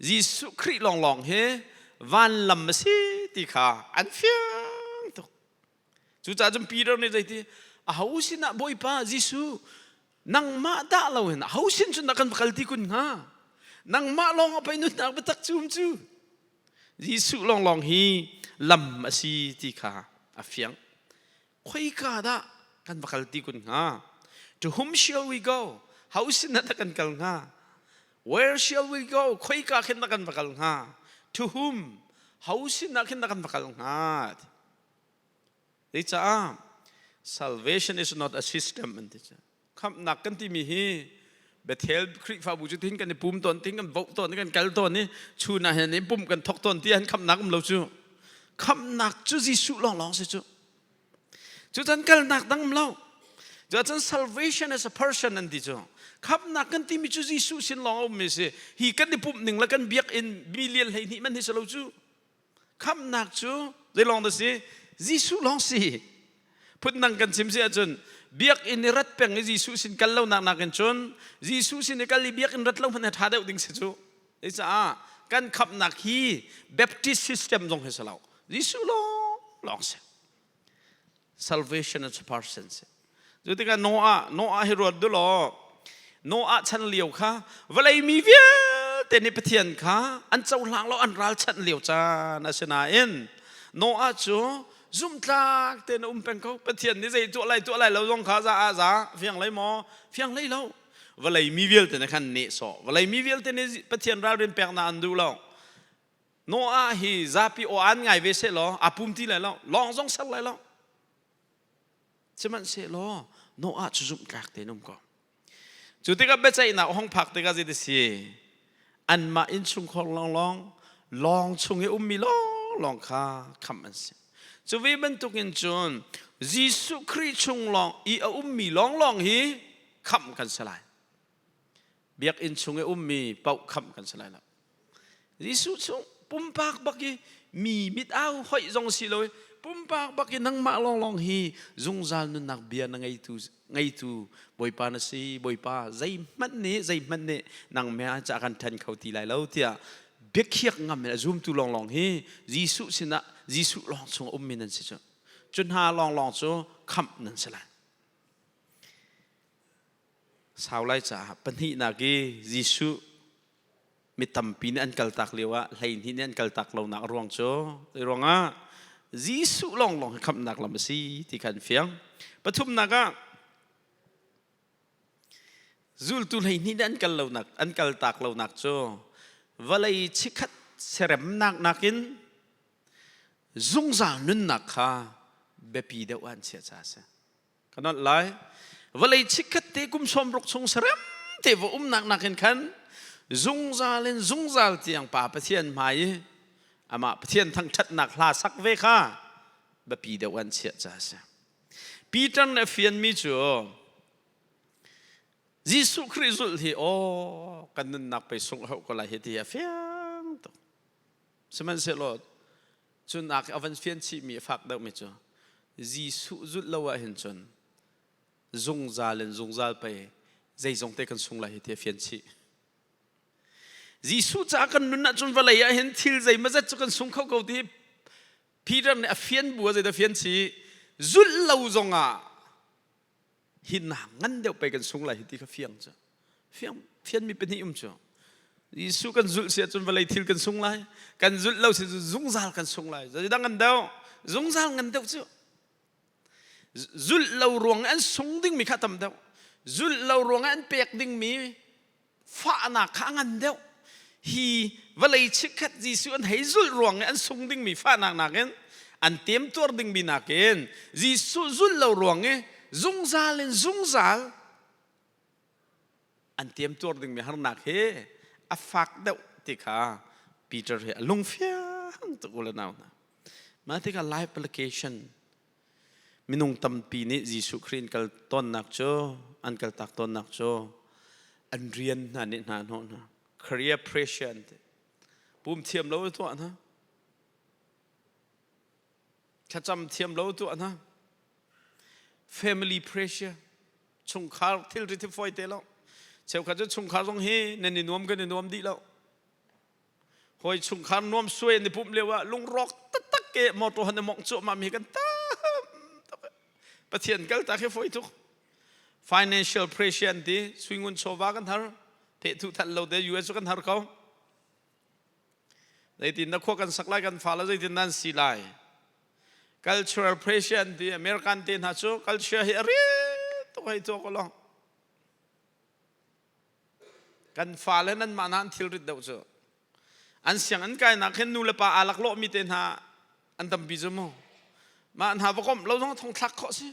Jesuh Khrih lawnglawng hi van lam a si ti kha an fiang tuk. Cucaah cun Peter nih zeiti aho sinah Bawipa Jesuh nangmah dah lo hin aho sin cun dah kan va kal ti kun hnga? Nangmah lawng a pei nunnak biatak cu um cu. Jesuh lawnglawng hi lam a si ti kha a fiang. Khoika dah kan va kal ti kun hnga? To whom shall we go? Ho sin ah dah kan kal hnga? Where shall we go? Khoika khin dah kan va kal hnga? To whom? Ho sin ah khin dah kan va kal hnga? Zeicah salvation is not a system an ti cu. Khamhnak kan timi hi Bethel Khrihfabu cu tin kan i pum tawn tin kan voh tawn kan kal tawn i chun ah hin i pumh kan thok tawn ti han khamhnak um lo cu. Khamhnak cu Jesuh lawnglawng si cu. Cucan kalnak dang um lo. Cuacun salvation as a person an ti cu. Khamnak kan timi cu Jesuh sin lawng a ummi si. Hi kan i pumh ning le kan biakinn million 12 man hi si lo cu. Khamnak cu zei lawng dah si? Jesuh lawng si. Phundang kan chim si ahcun biakinn i rat peng i Jesuh sin kal lo nak nakin cun Jesuh sin i kal i biakinn rat lo hmanh hi ṭha deuh ding si cu. Caah kan khamnak hi Baptist system zong hi si lo. Jesuh lawng lawng si. Salvation as a person si. Cu tikah Noah Noah hi ruat duh law Noah chan lio kha vawlei mi vialte nih Pathian kha an cohlang lo an ralchanh lio caan a si nain Noah cu zumhtlak tein a um peng ko. Pathian nih zei tuah lai tuah lai lo zong kha za ah za fiang lei maw fiang hlei lo. Vawlei mi vialte nih khan nehsawh. Vawlei mi vialte nih Pathian ralrin peknak an duh lo. Noah hi zapi aw aan ngai ve seh law aa pum ti lai lo lawng zong ser lai lo sihmanhsehlaw Noah cu zumhtlak tein um ko cu tikah biaceihnak a hung phak tikah zei ti si anmah innchungkhar lawnglawng lawng chung i ummi lawnglawng kha khamh an si cu ve bantukin cun Jesuh Khrih chung lawng i a ummi lawnglawng hi khamh kan si lai biakinn chung i ummi paoh khamh kan si lai lo Jesuh cu pumpak bak i mi mit au hoih zong si lo i pumpak bak i nangmah lawnglawng hi zungzal nunnak bia na ngeitu ngeitu Bawipa na si Bawipa zeihmanh nih zeihmanh nih nang me ca kan ṭhen kho ti lai lo tiah biakhiak ngam in a zumtu lawnglawng hi Jesuh sinah Jesuh lawng chung a ummi nan si cu cu hna lawnglawng cu khamh nan si lai sau lai caah pahnihnak i Jesuh mi tampi nih an kaltak lio ah 12 nih an kaltak lonak a ruang cu zei ruangah Jesuh lawnglawng hi khamhnak lam a si ti kha an fiang. Pathumnak ah zultu 12 nih an kal lonak an kaltak lonak cu vawlei chikhat seremnak nakin zungzal nunnak kha biapi deuh ah an chiah caah a si. Ka nolh lai. Vawlei chikkhat te kum 60 chung sarem te va umnak nakin khan zungzal in zungzal tiang Pa Pathian hmai i amah Pathian thangṭhatnak hla sak ve kha biapi deuh an chiah ca a si. Peter nih a fianmi cu Jesuh Khrih zulh hi aw kan nunnak pei sungh hauh ko lai hi ti a fiang tuk. Sihmanhsehlaw Cun a van fian chihmi a fak deuhmi cu Jesuh zulh lo ahhin cun zungzal in zungzal pei zeizong te kan sung lai hi ti a fian chih. Jesuh caah kan nun ahcun vawlei ah hin thil zeimawzat cu kan sung kho ko ti Peter nih a fian bu ah zeidah fian chih zulh lo zongah hi nak ngan deuh pei kan sung lai hi ti kha fiang cu fiang fianmi pahnih um cu Jesuh kan zulh si ahcun vawlei thil kan sung lai kan zulh lo si cun zungzal kan sung lai zeidang ngan deuh zungzal ngan deuh cu zulh lo ruang an sung dingmi kha tam deuh zulh lo ruang an pek dingmi fahnak kha a ngan deuh hi vawlei chikkhat Jesuh an hei zulh ruang i an sung dingmi fahnak nakin an temtuar dingmi nakin Jesuh zulh lo ruang i zungzal in zungzal an temtuar dingmi harnak hi a fak deuh ti kha Peter hi a lungfiang tuk u le nau hna mah tikah life application Minung tampi nih Jesuh Khrih in kal tawnnak cu an kaltak tawnnak cu an rian hna nih hna hnawh hna. Career pressure an ti. Pum thiam lo tuah hna. Thlacam thiam lo tuah hna. Family pressure. Chungkhar thilri thi fawi te lo. Cheukhat cu chungkhar zong hi nan i nuam kan i nuam dih lo. Hawi chungkhar nuam suai an i pumh lio ah lungrawk taktak ke motor han i mongh cuahmah mi kan tam tuk. Pathian kal tak hi fawi tuk. Financial pressure an ti, suingun chawva kan har, thehthu that lo te US cu kan har ko. Zeitin na khua kan sak lai kan fa la zeitin nan si lai. Cultural pressure an ti, American te hna cu culture hi a rit tuk hei tuak lo. Kan fale nanmah hna an thilrit deuh cu. An sianginn kainak hin nu le pa aa laklawhmi te hna an tampi cu mu. Mah hna va komh lo zong thong thlak khawh si.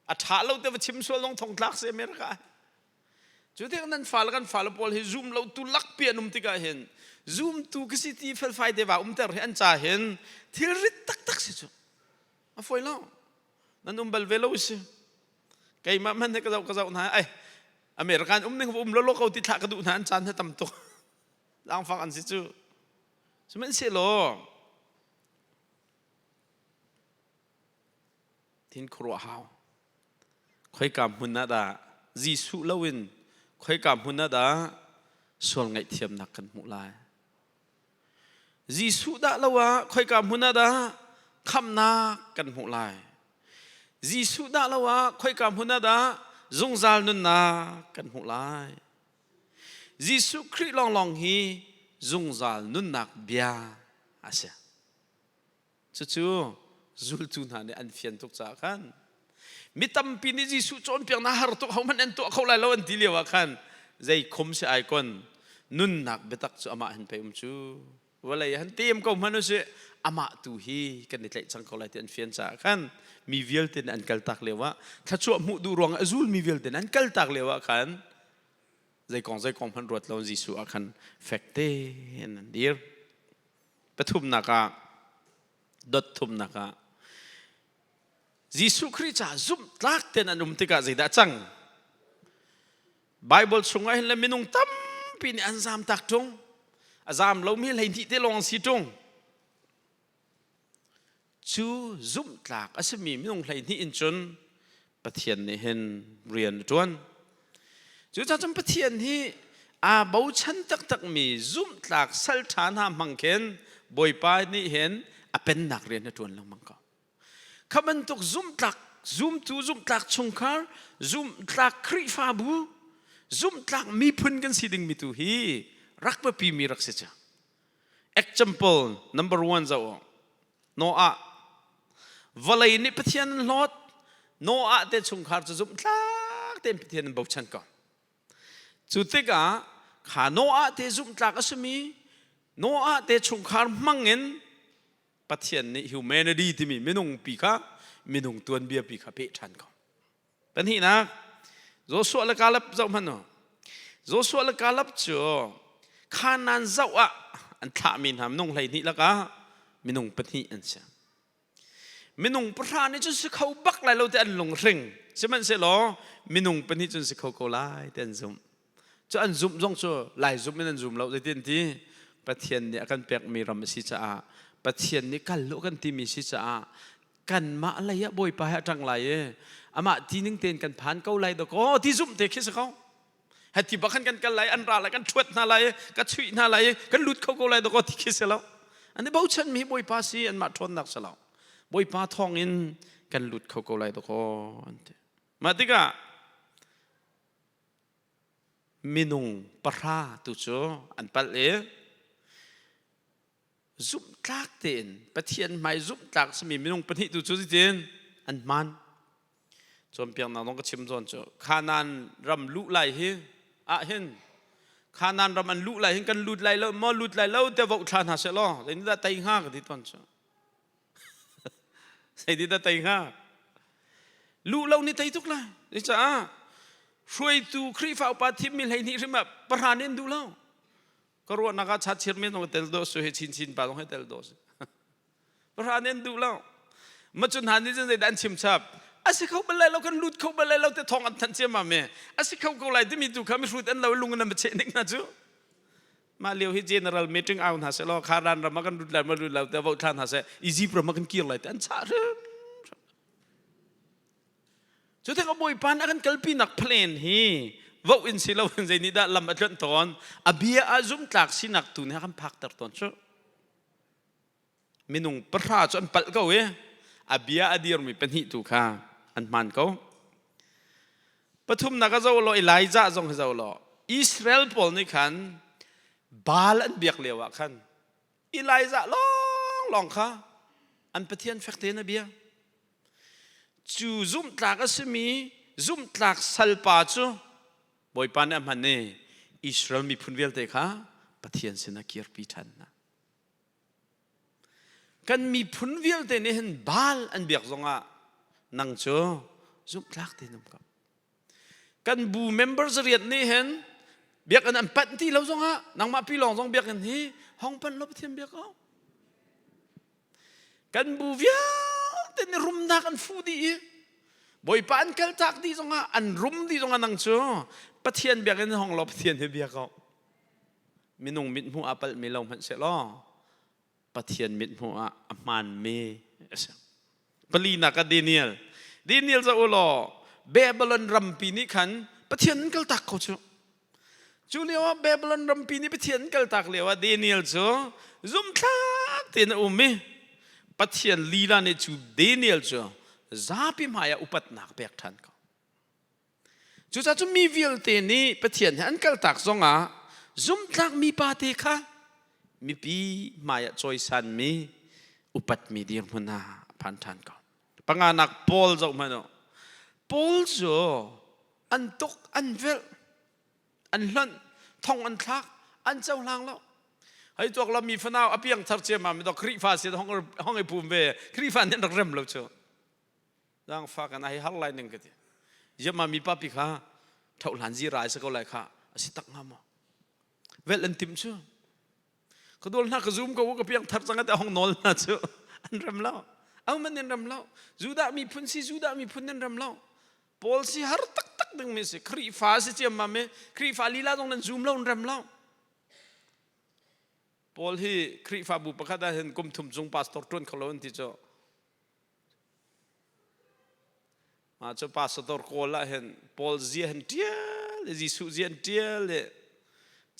A ṭha lo te va chim sual zong thong thlak si America. Cu tik nan fale kan fale pawl hi zum lo tu lakpi an um tikah hin zumtu ka si ti felfai te va umter hi an ca hin thilrit taktak si cu. A fawi lo. Nan um bal ve lo si. Keimah hmanh he ka zoh ka zoh hna ai American um ning um lo ko ti thlah ka duh hna an caan he tam tuk. Langfang an si cu. Sihmanhsehlaw thin khuaruah hau. Khoika hmun ah dah Jesuh loin khoika hmun ah dah sual ngaihthiamnak kan hmuh lai? Jesuh dah lo ah khoika hmun ah dah khamhnak kan hmuh lai? Jesuh dah lo ah khoika hmun ah dah zungzal nunnak kan hmuh lai? Jesuh Khrih lawnglawng hi zungzal nunnak bia a si. Cucu zultu hna nih an fian tuk caah khan mi tampi nih Jesuh cawnpiaknak har tuk hohmanh an tuah kho lai lo an ti lio ah khan zei khum si ai kon nunnak biatak cu amah hin pei um cu vawlei han tem ko hmanh usih amah tu hi kan i tlaih cang ko lai ti an fian caah khan mi vialte nih an kaltak lio ah thluachuah hmuh duh ruang ah a zul mi vialte nih an kaltak lio ah khan zei kong zei kong hmanh ruat lo Jesuh ah khan fek tein an dir. Pathumnak ah dot thumnak ah Jesuh Khrih caah zumhtlak tein an um tikah zeidah a cang? Bible chungah hin le minung tampi nih an zamtak ṭung. A zam lomi 12 te lawng an si ṭung. Cu zumhtlak a simi minung 12 in cun Pathian nih hin rian a ṭuan. Cucaah cun Pathian hi aa bochan taktakmi zumhtlak salṭha hna hmang khin Bawipa nih hin a pennak rian a ṭuan lengmang ko. Kha bantuk zumhtlak zumtu zumhtlak chungkhar zumhtlak Khrihfabu zumhtlak miphun kan si dingmi tu hi rak biapimi rak si cu. Example number one zoh u. Noah vawlei nih Pathian an hlawt Noah te chungkhar cu zumhtlak tein Pathian an bochan ko. Cu tikah kha Noah te zumhtlak a simi Noah te chungkhar hmang in Pathian nih humanity timi minung pi kha minung tuanbia pi kha peh ṭhan ko. Pahnihnak, Joshua le Caleb zoh hmanh u. Joshua le Caleb cu Kanaan zoh ah an thlahmi hna minung 12 lakah minung pahnih an si. Minung pahra nih cun si kho bak lai lo ti an lunghring. Sihmanhsehlaw minung pahnih cun si kho ko lai ti an zumh. Cu an zumh zong cu lai zumh in an zum lo zeitin ti Pathian nih a kan pekmi ram a si caah Pathian nih kal lu kan timi si caah kanmah lei ah Bawipa he a ṭang lai i amah ti ning tein kan phan ko lai dakaw ti zumh te khi si ko. Hati bak khan kan kal lai an ra lai kan ṭhuat hna lai ka chuih hna lai kan lut kho ko lai dakaw ti khi si lo. An i bochanmi Bawipa si anmah ṭhawnnak si lo. Bawipa thawng in kan lut kho ko lai dakaw an ti. Mah tikah minung pahra tu cu an palh i zumhtlak tein Pathian hmai zumhtlak simi minung pahnih tu cu zeitin an hmaan. Cawnpiaknak zong ka chim zawn cu Kanaan ram luh lai hi ah hin Kanaan ram an luh lai hin kan lut lai lo maw lut lai lo te voh thla hna seh law zeitindah tei hnga ka ti tawn cu. Zeitindah tei hnga? Luh lo ni tei tuk lai. Cucaah hruaitu Khrihfa upa thimmi 12 hrim ah pahra nih an duh lo. Ka ruahnak ah chat chirmi zong tel dawh su he chinchin pa zong he tel dawh si. Pahra nih an duh lo. Ma cu hna nih cun zeidah an chim chap? A si kho bal lai lo kan lut kho bal lai lo te thawng an thanh ciammam e. A si kho ko lai timi tu kha mihrut an lo lung in an va cheh ning hna cu. Mah lio hi general meeting au hna seh law Kharan ram ah kan lut lai ma lut lo te vote thla hna seh Egypt ram ah kan kir lai te an chah hrim. Cu tikah Bawipa nih a kan kalpinak plan hi voh in si loin zei nih dah lam a tluanh tawn a bia ah zumtlak sinak tu nih a kan phakter tawn cu. Minung pahra cu an palh ko i a bia a dirmi pahnih tu kha an hmaan ko. Pathumnak a zoh law Elijah zong hi zoh law Israel pawl nih khan Baal an biak lio ah khan Elijah lawnglawng kha an Pathian fek tein a bia. Cu zumhtlak a simi zumhtlak salpa cu Bawipa nih a hman i Israel miphun vialte kha Pathian sinah kirpi ṭhan hna. Kan miphun vialte nih hin Baal an biak zongah nang cu zumhtlak tein um ko. Kan bu member zariat nih hin biakinn an panh ti lo zongah nangmah pi lawng zong biakinn hi hong panh lo Pathian biak ko. Kan bu vialte nih rumnak an fuh dih i. Bawipa an kaltak dih zongah an rum dih zongah nang cu Pathian biakinn hong law Pathian hi bia ko. Minung mithmuh ah palhmi lo hmanh seh law Pathian mithmuh ah a hmaanmi a si. Palinak ah Daniel. Daniel zoh u law Babylon rampi nih khan Pathian an kaltak ko cu. Cu lio ah Babylon rampi nih Pathian an kaltak lio ah Daniel cu zumthlak tein a um i Pathian lila nih cu Daniel cu zapi hmai ah upatnak pek ṭhan ko. Cucaah cu mi vialte nih Pathian he an kaltak zongah zumhtlak mi pa te kha mipi hmaiah cawisanmi upatmi dirhmun ah a phan ṭhan ko. Panganak Paul zoh hmanh u. Paul cu an tuk, an velh, an hlonh, thong an thlak, an cohlang lo. Hei tuak lo mi fanau a piang thar ciammam mi Khrihfa sin hong i pum ve. Khrihfa nih an rak rem lo cu. Zaangfah kan ai har lai ning ka ti. Ziama mi papi kha thohlan zira ai sa ko lai kha a si tak hnga maw? Vel an tim cu. Ka dol hna ka zoom ko ka piang thar cang te hong nawl hna cu an rem lo. Au man in rem lo. Judah miphun si Judah miphun nan rem lo. Paul si har taktak ding mi si. Khrihfa si ciam ma mi Khrihfa lila zong nan zoom lo an rem lo. Paul hi Khrihfabu pakhat ah hin kum thum chung pastor tuan kho lo an ti cu. Mah cu pastor kawl ah hin Paul zia hin ṭial i Jesuh zia hin ṭial i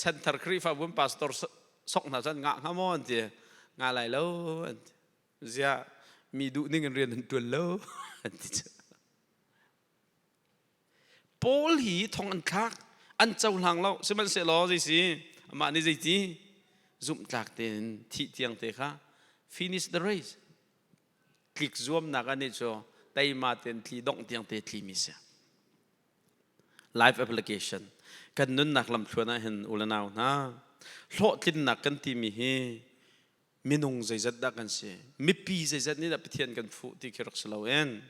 chanthar Khrihfabu in pastor sok hna cun ngah hnga maw an ti. Ngah lai lo an ti. Ziah mi duh ning in rian an ṭuan lo an ti cu. Paul hi thong an thlak, an cohlang lo. Sihmanhsehlaw zeisi amah nih zeiti zumhtlak tein thih tiang te kha finish the race. Tlik zuamnak anih cu teima tein tli dongh tiang te tlimi si. Life application kan nunnak lamthluan ah hin u le nau hna hlawhtlinnak kan timi hi minung zeizat dah kan si mipi zeizat nih dah Pathian kan fuh ti khi rak si loin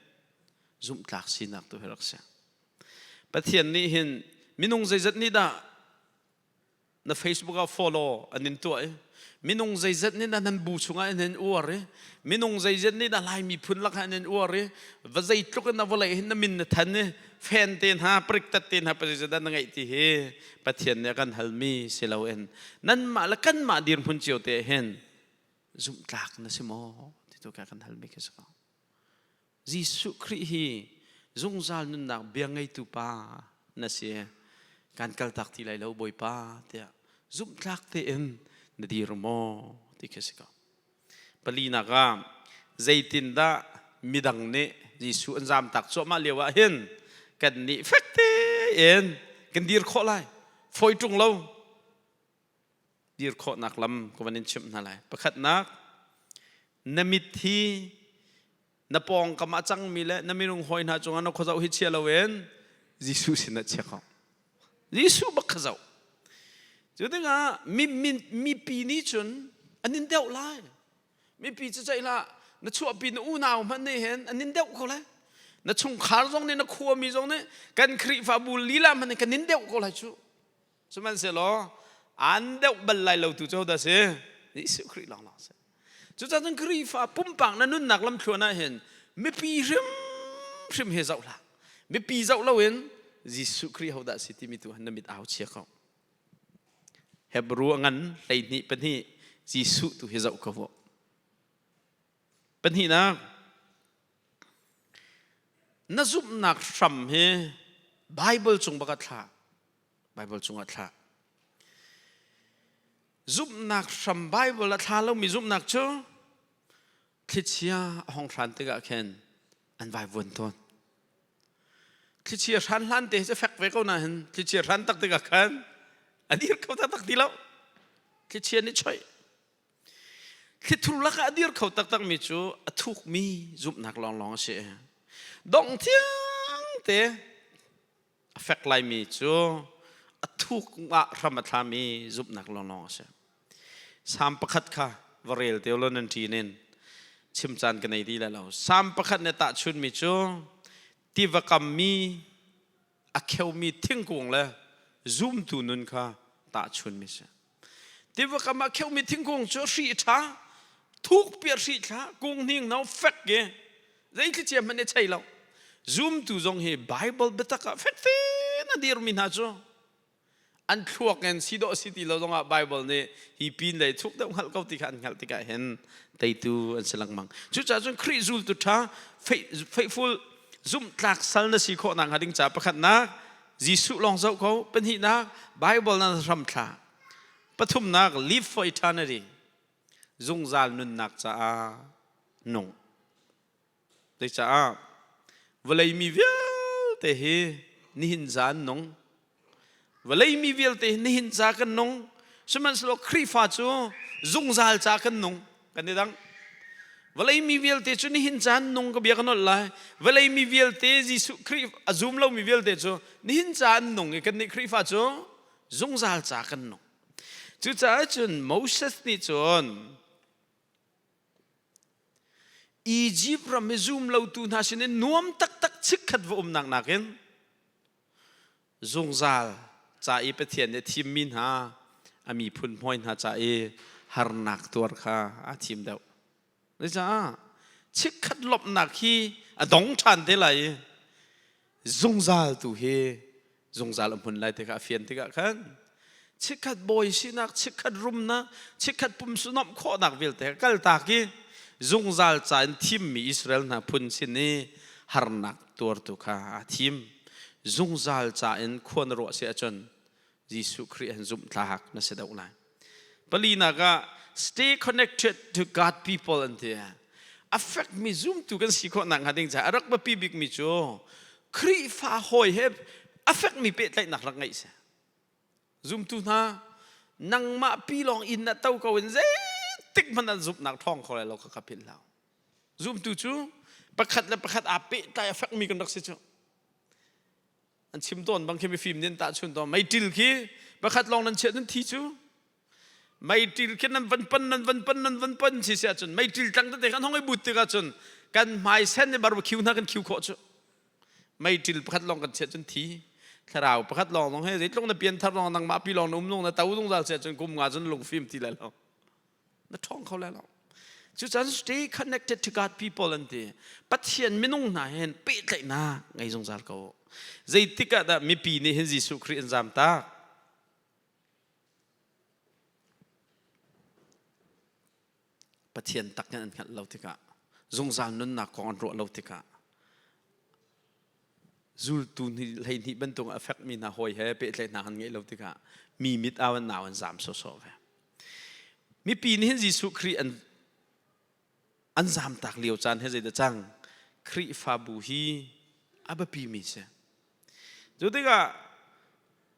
zumhtlak sinak tu hi rak si Pathian nih hin minung zeizat nih dah na Facebook ah follow an in tuah i minung zeizat nih dah nan bu chungah an in uar i minung zeizat nih dah Lai miphun lakah an in uar i va zeitluk in na vawlei hin na min na than i fan te hna priktat te hna pa zeizat dah na ngeih ti hi Pathian nih a kan halmi si loin nanmah le kanmah dirhmun cio te hin zumhtlak na si maw ti tu ka kan halmi khi si ko. Jesuh Khrih hi zungzal nunnak bia ngeitu pa na si. Kan kaltak ti lai lo Bawipa tiah zumhtlak tein na dir maw ti khi si ko. Palinak ah zeitindah midang nih Jesuh an zamtak cuahmah lio ah hin kan nih fek tein kan dir khawh lai. Fawi ṭung lo. Dir khawhnak lam ka van in chimh hna lai. Pakhatnak, na mit hi na pawngkam a cangmi le na minung hawi hna cungah na khuazoh hi chia loin Jesuh sinah chia ko. Jesuh bak kha zoh. Cu dingah mi, mi, mipi nih cun an in deuh lai. Mipi cu ceih hlah, na chuahpi na unau hmanh nih hin an in deuh ko lai. Na chungkhar zong nih na khuami zong nih kan Khrihfabu lila hmanh nih kan in deuh ko lai cu. Sihmanhsehlaw an deuh bal lai lo tu cu dah si? Jesuh Khrih lawnglawng si. Cucaah cun Khrihfa pumpak na nunnak lamthluan ah hin mipi hrimhrim he zoh hlah. Mipi zoh loin Jesuh Khrih hodah si timi tu na mit au chia ko. Hebrew a ngan 12 pahnih Jesuh tu hi zoh ko u. Pahnihnak na zumhnak hram hi Bible cung bak ah thlah. Bible cungah thlah. Zumhnak hram Bible a thla lomi zumhnak cu thlichia a hong hran tikah khin an vaivuan tawn. Thlichia hran hlan te cu fek ve ko nain thlichia hran tak tikah khan a dir kho taktak ti lo. Thlichia nih choih. Thlithur lakah a dir kho taktakmi cu a thukmi zumhnak lawnglawng a si. Dongh thiang te a fek laimi cu a thuk ah hram a thlami zumhnak lawnglawng a si. Salm pakhat kha va rel te law nan ṭin in chim caan ka nei ti lai lo. Salm pakhat nih tahchunmi cu tiva kammi a kheumi thingkung le zumtu nun kha tahchunmi si. Tiva kam ah kheumi thingkung cu hri ṭha, thukpi a hri thla, kung hning no fek i zei thlichia hmanh i chei lo. Zumtu zong hi Bible biatak ah fek tein a dirmi hna cu an thluak in si dawh si ti lo zongah Bible nih hi pin lei thuk deuh hngalh ko ti kha an hngalh tikah hin teitu an si lengmang. Cucaah cun Khrih zultu ṭha faithful zumhtlak sal na si khawh nakhnga ding ca pakhatnak Jesuh lawng zoh ko, pahnihnak Bible na hram thla, pathumnak live for eternity zungzal nunnak caah nung. Zeicah vawlei mi vialte hi nihin za an nung. Vawlei mi vialte hi nihin ca kan nung. Sihmanhsehlaw Khrihfa cu zungzal ca kan nung. Kan i dang. Vawlei mi vialte cu nihin ca an nung ka bia ka nolh lai. Vawlei mi vialte Jesuh Khrih a zum lomi vialte cu nihin ca an nung i kannih Khrihfa cu zungzal ca kan nung. Cucaah cun Moses nih cun Egypt ram i zum lotu hna sinin nuam taktak chikkhat va umnak nakin zungzal ca i Pathian nih a thimmi hna a miphun hawi hna ca i harnak tuar kha aa thim deuh. Zeicah chikkhat lawmhnak hi a dong ṭhan te lai i zungzal tu hi zungzal a hmun lai ti kha a fian tikah khan chikkhat bawi sinak chikkhat rumnak chikkhat pumsunomh khawhnak vialte kha kaltak i zungzal ca in thimmi Israel hna phun sin i harnak tuartu kha aa thim zungzal ca in khua na ruah si ahcun Jesuh Khrih an zumhtlak na si deuh lai. Palinak ah stay connected to God people an ti. A fekmi zumtu kan si khawh nak hnga ding caah a rak biapi bikmi cu Khrihfa hawi he a fekmi pehtlaihnak rak ngeih si. Zumtu hna nangmah pi lawng inn na to ko in zeitik hmanh an zumhnak ṭhawng kho lai lo kha ka philh hlah. Zumtu cu pakhat le pakhat aa pehtlai a fekmi kan rak si cu. An chim tawn bang khi mifim nih an tahchun tawn. Meiṭil khi pakhat lawng nan chiah nan thi cu. Meiṭil khi nan van pan nan van pan nan van pan si si ahcun meiṭil tlang tete kan hong i but tikah cun kan hmai sen i barbecue hna kan khiu khawh cu. Meiṭil pakhat lawng kan chiah cun thi. Thlarau pakhat lawng zong he zeitluk na pianthar lawng nangmah pi lawng na um zong na to zungzal si ahcun kum nga cun lungfim ti lai lo. Na ṭhawng kho lai lo. Cucaah stay connected to God people an ti. Pathian minung hna hin pehtlaihnak ngei zungzal ko. Zeitik ah dah mipi nih hin Jesuh Khrih an zamtak? Pathian tak in an hngalh lo tikah, zungzal nunnak kong an ruah lo tikah, zultu 12 bantuk a fekmi hna hawi he pehtlaihnak an ngeih lo tikah mi mit au an nau an zam sawsawh ve. Mipi nih hin Jesuh Khrih an an zamtak lio caan he zeidah cang? Khrihfabu hi a biapimi si. Cu tikah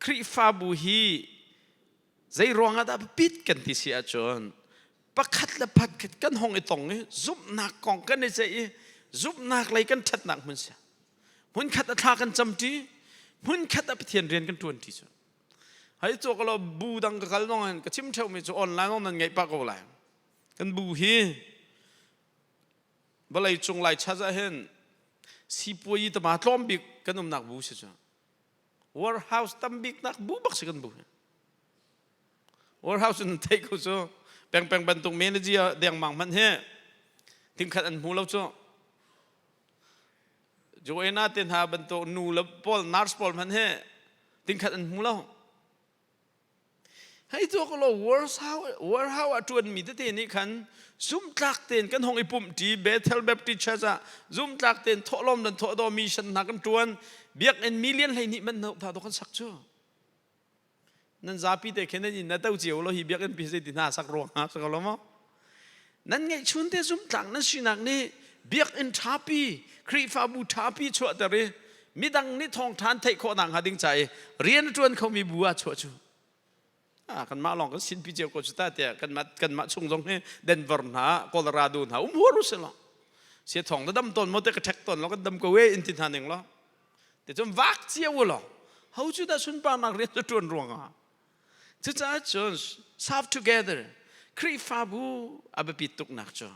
Khrihfabu hi zei ruangah dah biapit kan ti si ahcun pakhat le pakhat kan hong i tong i zumhnak kong kan i ceih i zumhnak lei kan ṭhatnak hmun si. Hmunkhat a thla kan camṭi, hmunkhat a Pathian rian kan ṭuanṭi cu. Hei cawk lo bu dang ka kal zong in ka chim ṭheumi cu online zong nan ngeih pah ko lai. Kan bu hi vawlei cung lai chaz ah hin sipuayi tama tlawm bik kan umnak bu si cu. Warehouse tam bik nak bu bak si kan bu hi. Warehouse in theih ko cu pengpeng bantuk manager dengmang hmanh hi tingkhat an hmu lo cu. Joanna te hna bantuk nu le pawl nurse pawl hmanh hi tingkhat an hmu lo. Hei tu ko lo warehouse a ṭuan mi tete nih khan zumtlak tein kan hong i pumh ṭi Bethel Baptist Church ah zumtlak tein thawhlawm nan thawh daw mission hna kan ṭuan biakinn million 12 man hna kan sak cu. Nan zapi te khin nan inn na to cio lo hi biakinn pi zei ti hna sak ruang ha sa ko lo maw? Nan ngeihchun te zumtlak nan sinak nih biakinn ṭhapi Khrihfabu ṭhapi chuahter i midang nih thawngṭha an theih khawh nakhnga ding ca i rian a ṭuan khomi bu ah chuah cu ah kanmah lawng kan sinpi cio ko cu ta tiah kanmah kanmah chung zong hi Denver hna Colorado hna um huar u si lo sia thawng na dam tawn maw te ka ṭhek tawn lo kan dam ko e in ti hna ning lo te cun vak cio u law ho cu dah sunparnak rian cu ṭuan ruangah cucaah cun serve together Khrihfabu a biapit tuknak cu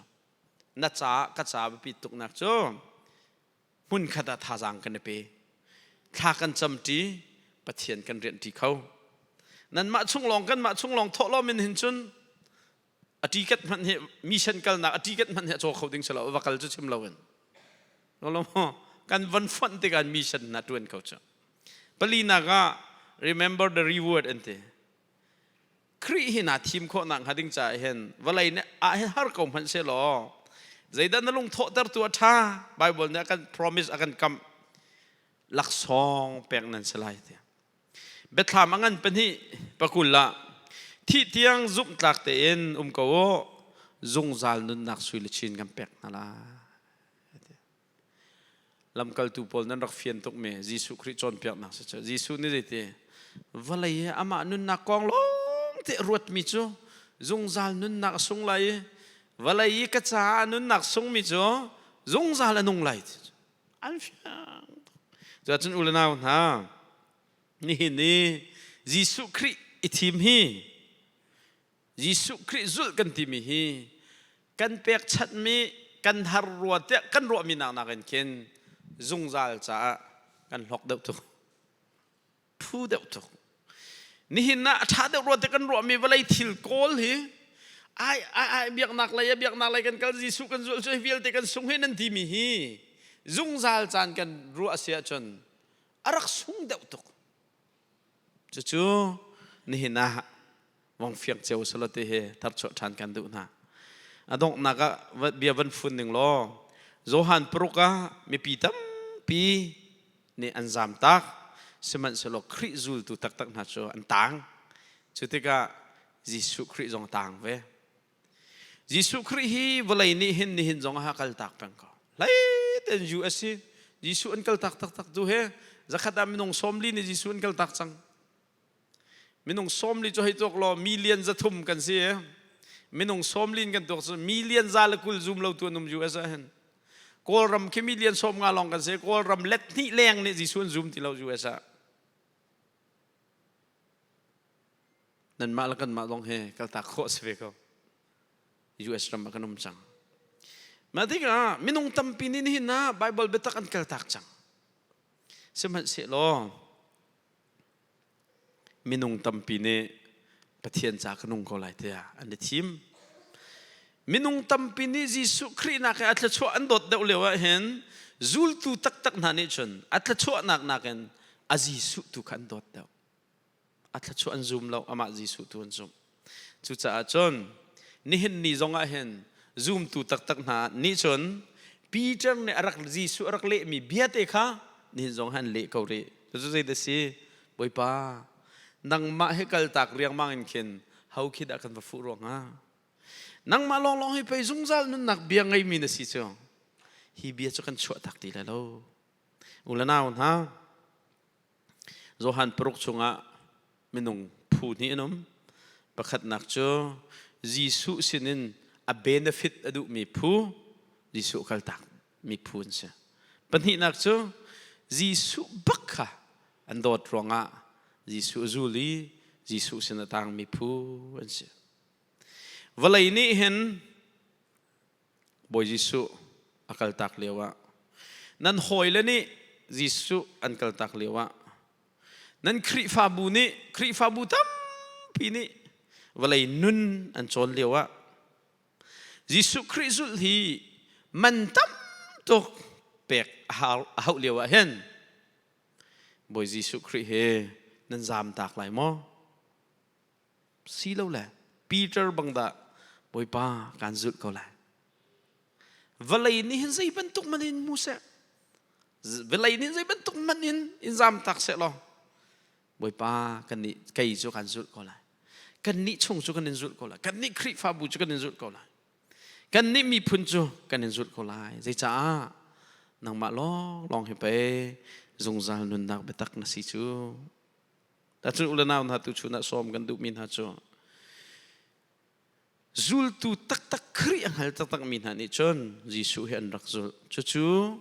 na ca ka ca biapit tuknak cu hmunkhat ah thazaang kan i pe thla kan camṭi Pathian kan rianhṭi kho nanmah chung lawng kanmah chung lawng thawhlawm in hin cun a ticket hmanh hi mission kalnak a ticket hmanh hi a caw kho ding si lo va kal cu chim lo in. Kan von fonh tikah mission hna ṭuan ko cu. Palinak ah remember the reward an ti. Khrih hi naa thim khawhnak hnga ding caah hin vawlei nih ah hin har ko hmanh sehlaw zeidah na lung thawhtertu a ṭha Bible nih a kan promise a kan kamh laksawng pek nan si lai tiah Biathlam a ngan pahnih pakul ah thih tiang zumhtlak tein um ko u zungzal nunnak sui le chin kan pek hna lai. Lamkaltu pawl nan rak fian tukmi Jesuh Khrih cawnpiaknak si cu. Jesuh nih zeiti vawlei hi amah nunnak kong lawng te ruatmi cu zungzal nunnak a sung lai i vawlei i ka caah nunnak sungmi cu zungzal a nung lai. An fiang tuk. Cuahcun u le nau hna, nihin i Jesuh Khrih i thim hi Jesuh Khrih zulh kan timi hi kan pekchanhmi kan har rua tiah kan ruahmi nak nakin khin zungzal caah kan hlawk deuh tuk phu deuh tuk. Nihin ah a ṭha deuh rua tiah kan ruahmi vawlei thil kawl hi ai ai ai biaknak lei ah biaknak lei kan kal Jesuh kan zulh cu hi vialte kan sung hi nan timi hi zungzal caan kan ruah a si ahcun a rak sung deuh tuk. Cucu nihin ah vong fiang cio selaw ti hi tharchuah ṭhan kan duh hna. A donghnak ah bia van fun ning law Johan paruk ah mipi tampi nih an zamtak sihmanhsehlaw Khrih zultu taktak hna cu an tang. Cu tikah Jesuh Khrih zong a tang ve. Jesuh Khrih hi vawlei nih hin nihin zong ah kaltak peng ko. Hlei tein US hi Jesuh an kaltak taktak tu he zakhat ah minung 40 nih Jesuh an kaltak cang. Minung 40 cu hei tuak law million 300 kan si. Minung 40 kan tuak cu million 120 zum lo tu an um US ah hin. Kawlram khi million 50 lawng kan si. Kawlram let hnih leng nih Jesuh an zum ti lo US ah. Nanmah le kanmah zong hi kaltak khawh si ve ko. US ram ah kan um cang. Mah tikah minung tampi nih nihin ah Bible biatak an kaltak cang. Sihmanhsehlaw minung tampi nih Pathian ca ka nung ko lai tiah an i thim. Minung tampi nih Jesuh Khrih nak i a thluachuah an dawt deuh lio ah hin zultu taktak hna nih cun a thluachuahnak nakin a Jesuh tu kha an dawt deuh. A thluachuah an zum lo, amah Jesuh tu an zumh. Cucaah cun nihin ni zong ah hin zumtu taktak hna nih cun Peter nih a rak Jesuh a rak lehmi bia te kha nihin zong han leh ko rih. Cucu zeidah si? Bawipa, nangmah hi kaltak riangmang in khin ho khi dah kan va fuh rua hnga? Nangmah lawnglawng hi pei zungzal nunnak bia ngeimi na si cu. Hi bia cu kan chuahtak ti lai lo. U le nau hna, Johan paruk chungah minung phu hnih an um. Pakhatnak cu Jesuh sinin a benefit a duhmi phu, Jesuh kaltakmi phu an si. Pahnihnak cu Jesuh bak kha an dawt ruangah Jesuh a zul i Jesuh sin a tangmi phu an si. Vawlei nih hin Bawi Jesuh a kaltak lioah nan hawile nih Jesuh an kaltak lioah nan Khrihfabu nih Khrihfabu tampi nih vawlei nun an cawn lioah Jesuh Khrih zulh hi man tam tuk pek a hauh lioah hin Bawi Jesuh Khrih he nan zaamtak lai maw? Silole Peter bang dah Bawipa kaan zulh ko lai. Vawlei nih hin zei bantuk man in hmu seh. Vawlei nih zei bantuk man in in zamtak seh law Bawipa kan nih kei cu kan zulh ko lai. Kannih chung cu kan in zulh ko lai. Kannih Khrihfabu cu kan in zulh ko lai. Kannih miphun cu kan in zulh ko lai. Zeicaah nangmah lawnglawng hi pei zungzal nunnak biatak na si cu. Tacun u le nau hna tuchun ah sawm kan duhmi hna cu zultu taktak Khrih a hngal taktakmi hna nih cun Jesuh hi an rak zulh. Cucu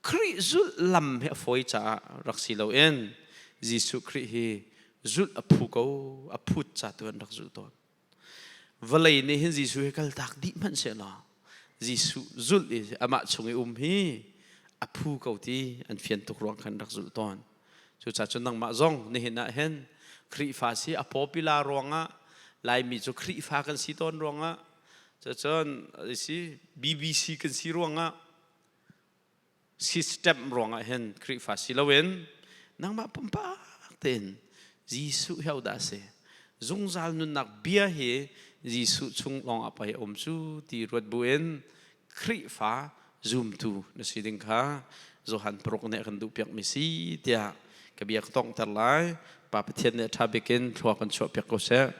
Khrih zulh lam hi a fawi caah rak si loin Jesuh Khrih hi zulh a phu ko, a phut ca tu an rak zulh tawn. Vawlei nih hin Jesuh hi kaltak dih hmanh sehlaw Jesuh zulh i amah chung i um hi a phu ko ti an fian tuk ruang khan rak zulh tawn. Cucaah cun nangmah zong nihin ah hin Khrihfa si a popular ruangah Laimi cu Khrihfa kan si tawn ruangah cucun si BBC kan si ruangah. System ruangah hin Khrihfa si loin nangmah pumpak tein Jesuh hi dah si, zungzal nunnak bia hi Jesuh chung lawng ah pei um cu ti ruat buin Khrihfa zumtu na si ding kha Johan paruk nih a kan duh piakmi si tiah ka bia ka tongter lai. Pa Pathian nih a ṭha bik in thlua kan chuah piak ko seh.